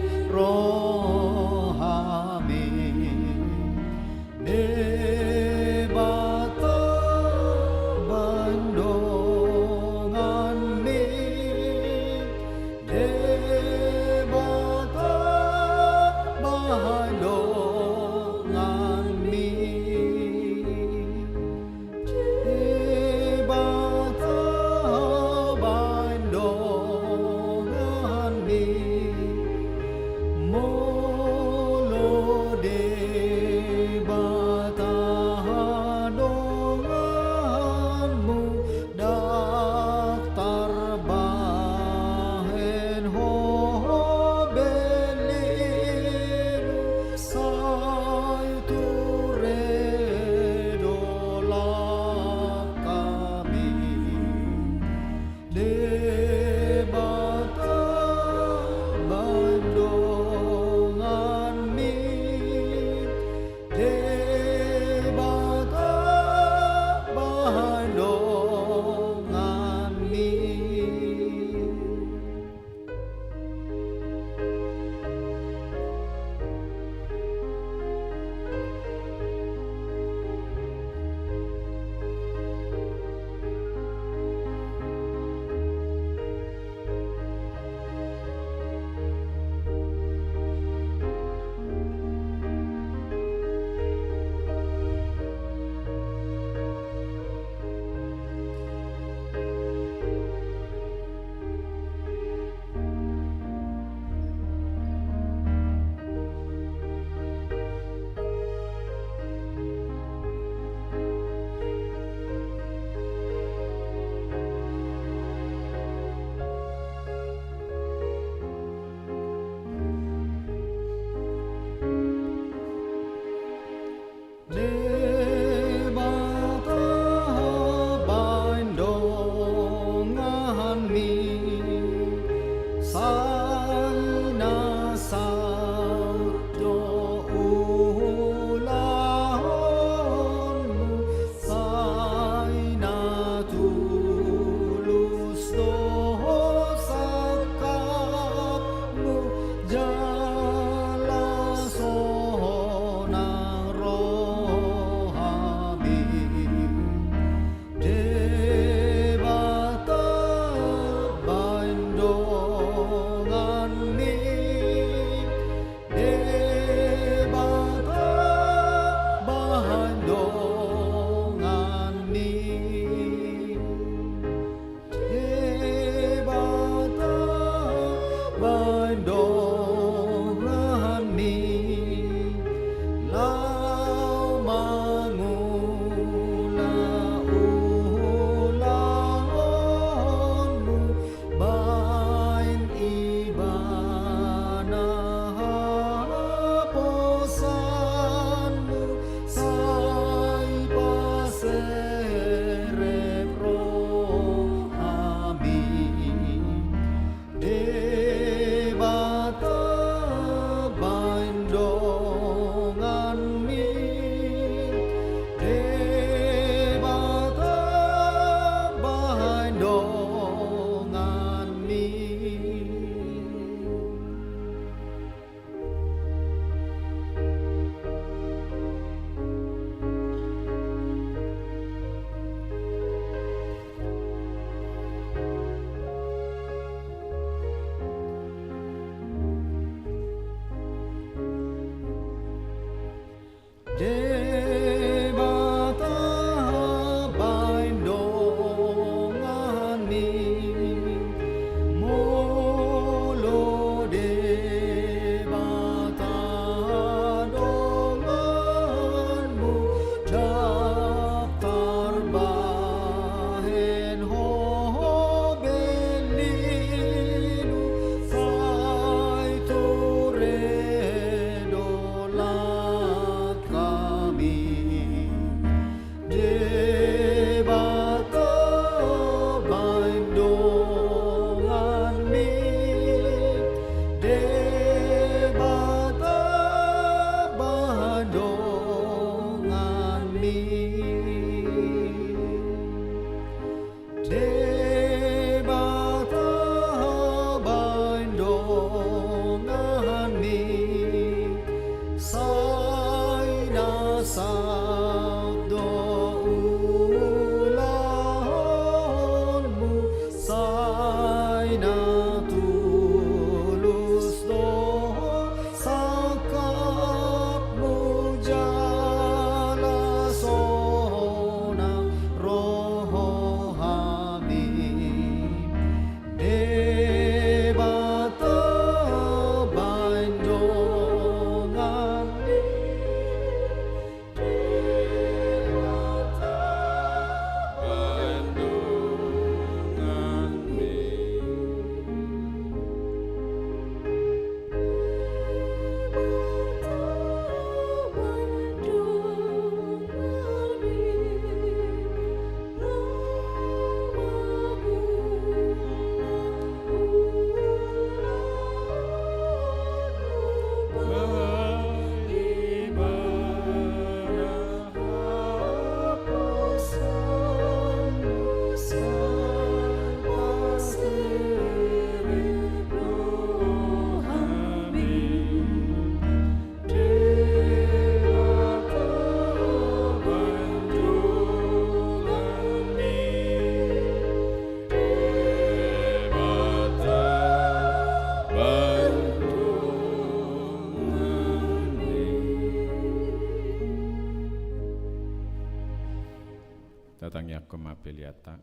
Tangiangkon ma peleanta.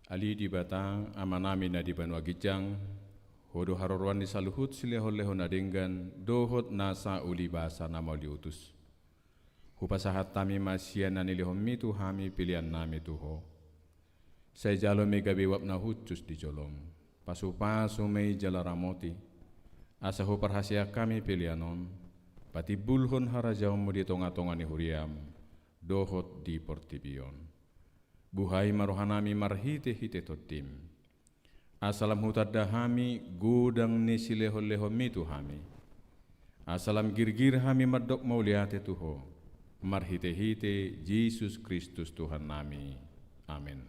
Ale Debata, Amanami na di banua ginjang, Ho do haroroan ni saluhut silehonlehon na denggan dohot nasa uli basa na mauliutus. Hupasahat hami ma sian na nilehonMi tu hami peleannami tu Ho. Sai jalo ma i gabe uap na hushus di jolom. Pasupasu ma i jala ramoti, asa huparhaseang hami pelean on patimbulhon harajaonMu di tongatonga ni huriaM dohot di portibi on. Buhai ma rohanami marhitehite TondiM, asa lam hutanda hami godang ni silehonlehonMi tu hami, asa lam girgir hami mandok mauliate tu Ho, marhitehite Jesus Kristus Tuhannami. Amen.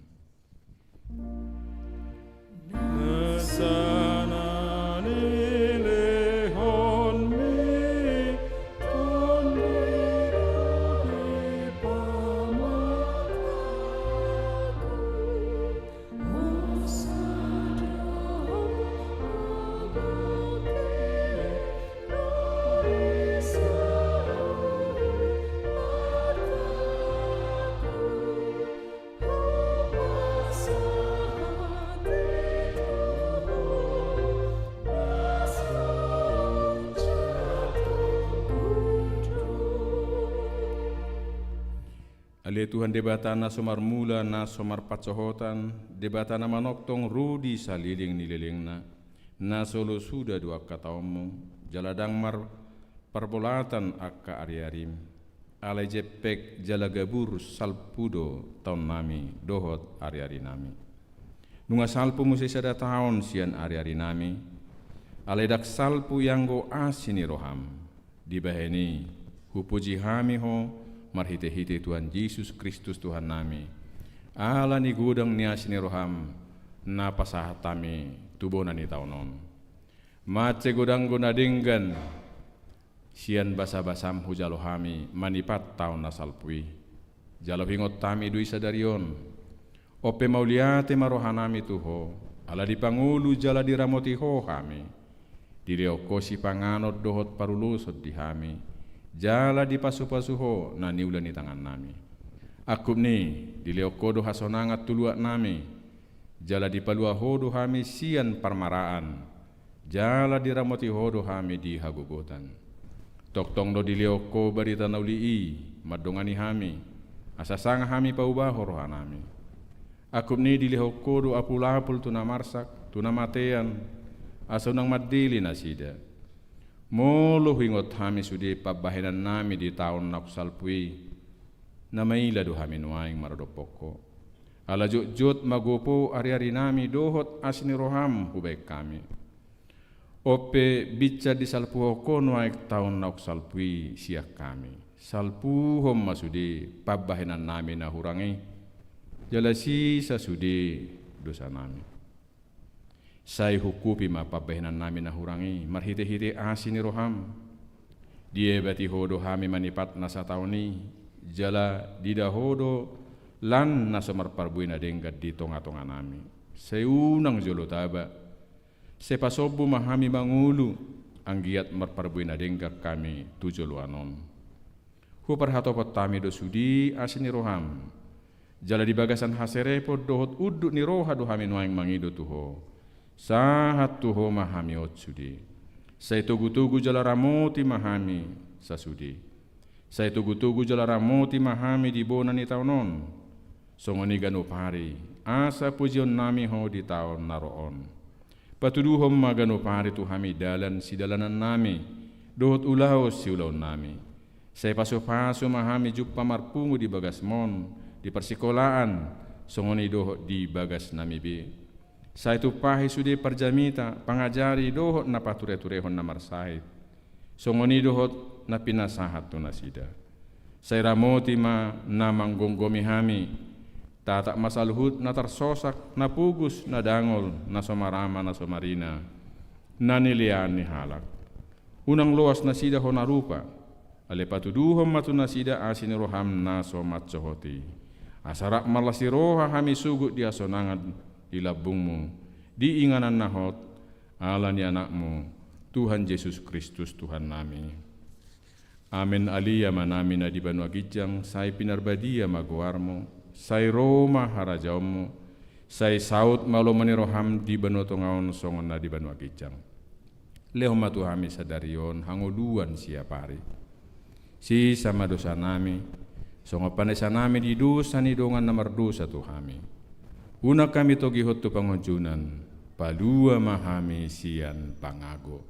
Ale Tuhan Debata na so marmula, na so marpansohotan, Debata na manongtong ro di saleleng ni lelengna, na so olo suda do angka taonMu, jala ndang mar parbolatan angka ariarim. Alai jempek jala gabur salpu do taonnami dohot ariarinami. Nunga salpu muse sada taon sian ariarinami, alai ndang salpu ianggo asi ni roham. Dibahen i, hupuji hami Ho marhitehite Tuhan Jesus Kristus Tuhannami, ala ni godang ni asi ni roham na pasahat hami tu bona ni taon on. Mansai godang do na denggan sian basabasam hujalo hami manipat taon na salpu i. Jala huingot hami do i sadari on. On pe mauliate ma rohanami tu Ho, ala dipangolu jala diramoti Ho hami. Dilehon Ho sipanganon dohot paruloson di hami, jala dipasupasu Ho na niula ni tangannami. Angkup ni i, dilehon Ho do hasonangan tu luatnami, jala dipalua Ho do hami sian parmaraan, jala diramoti Ho do hami di hagogotan. Tongtong do dilehon Ho barita na uli i mandongani hami, asa sanga hami paubahon rohanami. Angkup ni i, dilehon Ho do apulapul tu na marsak, tu na matean, asa unang mandele nasida. Molo huingot hami sude pambahenannami di taon naung salpu i, na maila do hami nuaeng maradophon Ho. Ala jotjot magopo ariarinami dohot asi ni roham hubahen hami. On pe binsar disalpuhon Ho nuaeng taon naung salpu i sian hami. Salpuhon ma sude pambahenannami na hurang i, jala sisa sude dosanami. Sai hukupi ma pambahenannami na hurang i marhitehite asi ni roham. Diebati Ho do hami manipat na sataon i, jala diida Ho do lan na so marparbue na denggan di tongatonganami. Sai unang jolo taba. Sai pasombu ma hami mangolu, anggiat marparbue na denggan hami tu joloan on. Huparhatopot hami do sude asi ni roham. Jala di bagasan haserepon dohot unduk ni roha do hami nuaeng mangido tu Ho. Sahat tu Ho ma hami on sude. Sai togutogu jala ramoti ma hami sasude. Sai togutogu jala ramoti ma hami di bona ni taon on. Songon i ganup ari, asa pujionnami Ho di taon na ro on. Patuduhon ma ganup ari tu hami dalan sidalanannami, dohot ulaon siulaonnami. Sai pasupasu ma hami jumpa marpungu di bagasmon, di parsikolaan, songon i dohot di bagasnami be. Sai tumpahi sude parjamita, pangajari dohot na patureturehon na marsahit. Songon i dohot na pinasahat tu nasida. Sai ramoti ma na manggomgomi hami, tatap ma saluhut na tarsosak, na pogos, na dangol, na so marama, na so marina, na nilean ni halak. Unang loas nasida hona rupa, alai patuduhon ma tu nasida asi ni roham na so mansohot i. Asa rap marlas ni roha hami sogot di hasonangan di lambungmu, di inganan na hot, ala ni Anakmu, Tuhan Jesus Kristus Tuhannami. Amen. Ale Amanami na di banua ginjang, sai pinarbadia ma goarmu, Sai ro ma harajaonmu, sai saut ma lomo ni roham di banua tonga on songon na di banua ginjang. Lehon ma tu hami sadari on hangoluan siapari. Sesa ma dosanami, songon panesanami di dosa ni dongan na mardosa tu hami. Unang hami togihon tu pangunjunan, palua ma hami sian pangago.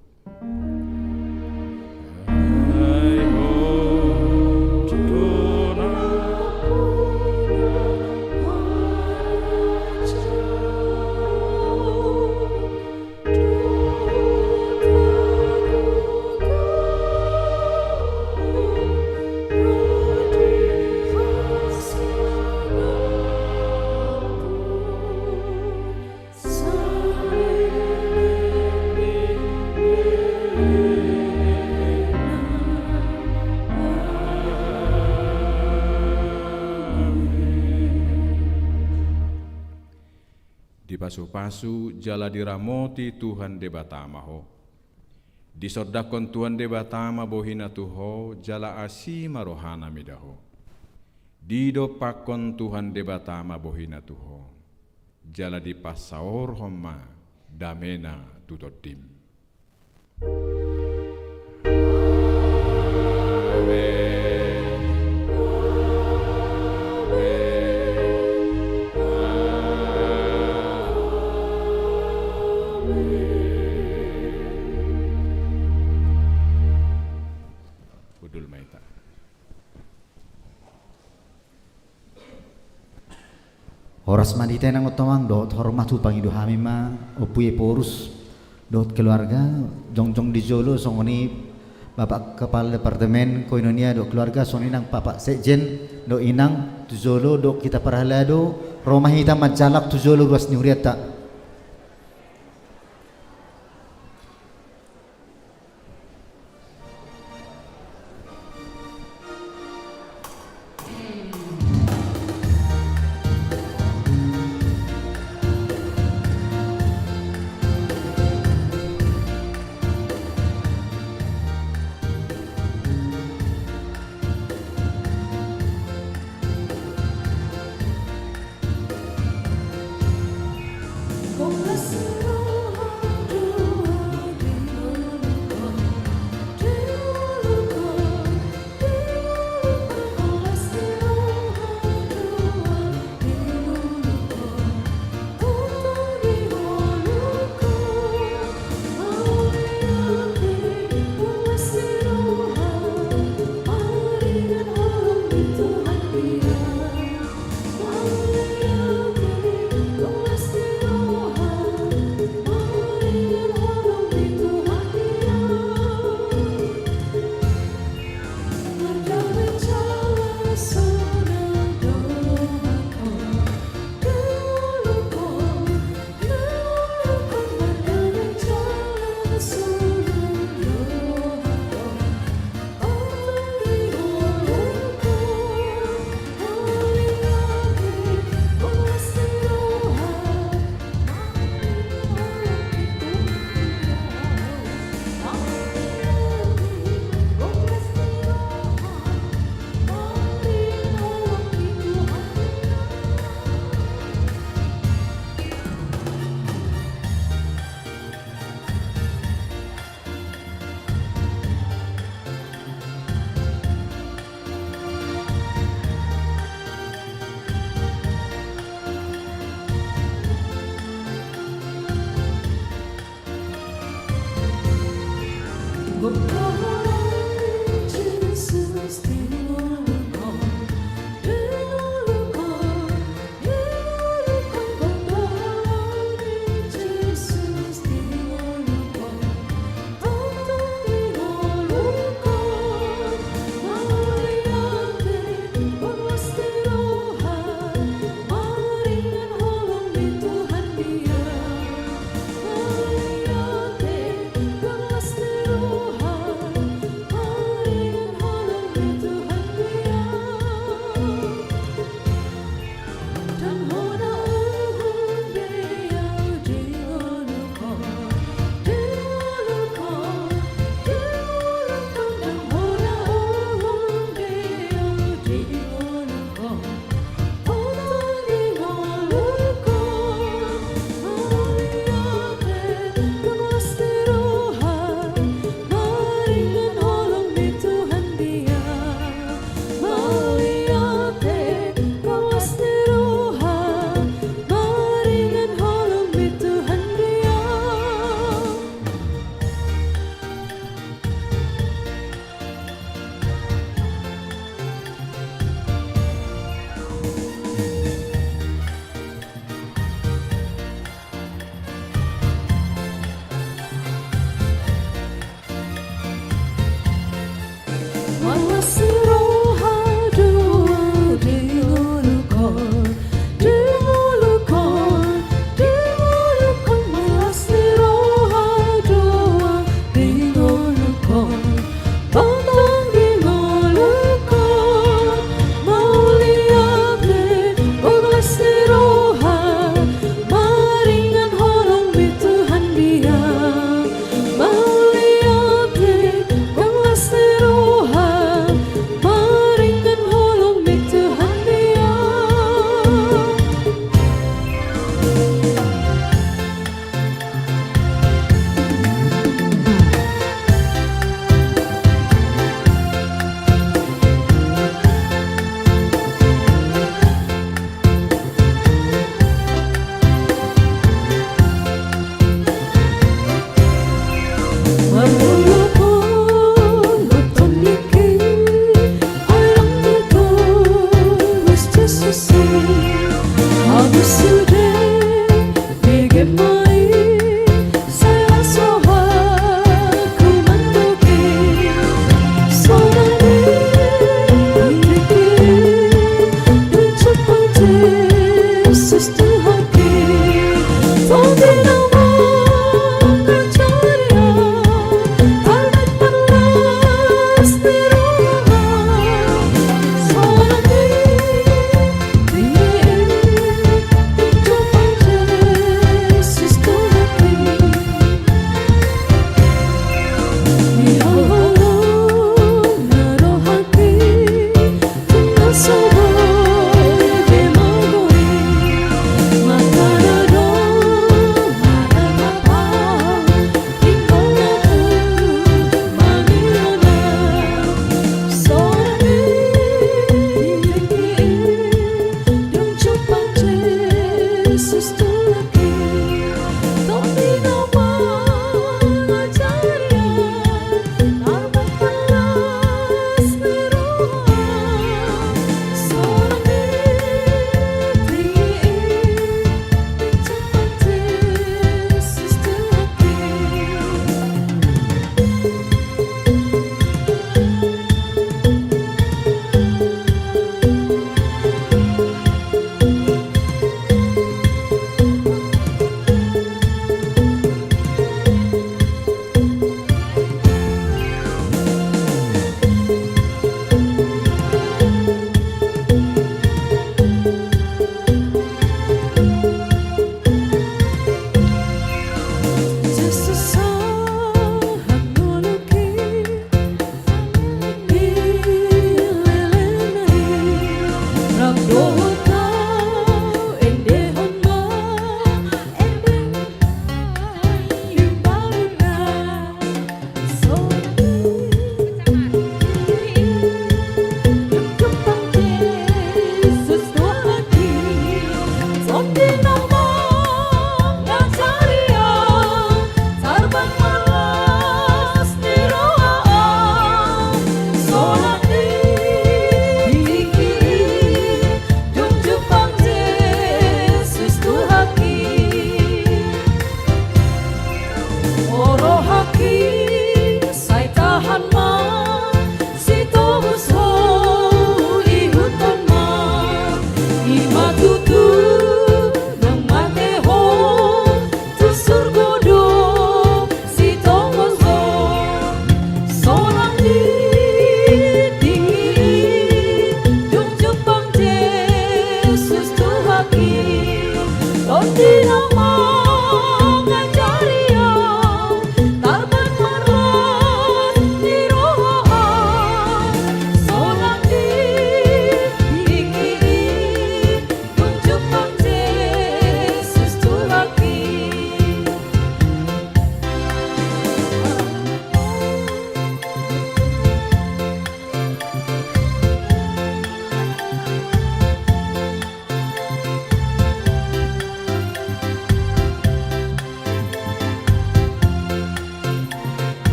Dipasupasu jala diramoti Tuhan Debata ma ho. Disondangkon Tuhan Debata ma bohina tu ho, jala asi ma rohana mida ho. Didompakkon Tuhan Debata ma bohina tu ho, jala dipasaorhon ma damena tu tondim. Hundul ma hita. Horas ma di hita inang dohot amang, dohot hormat hupangido hami ma Ompu Ephorus dohot keluarga, jongjong di jolo songon i Bapak Kepala Departemen Koinonia dohot keluarga, songon i nang Bapak Sekjen dohot inang tu jolo dohot hita parhalado, ro ma hita manjalang tu jolo ruas ni hurianta.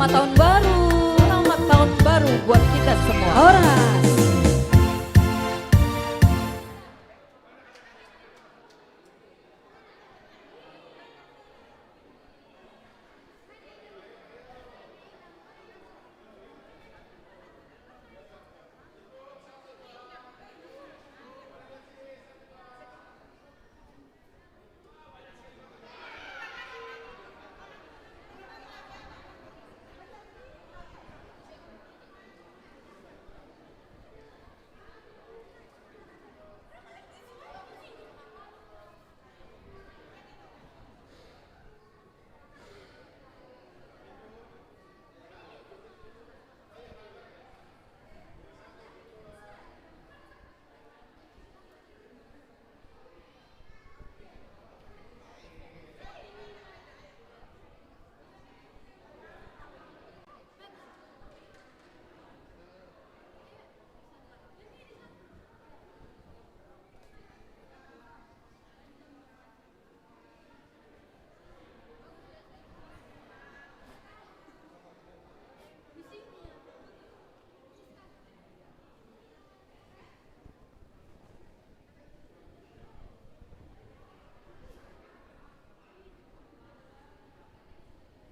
Selamat tahun baru. Selamat tahun baru buat kita semua.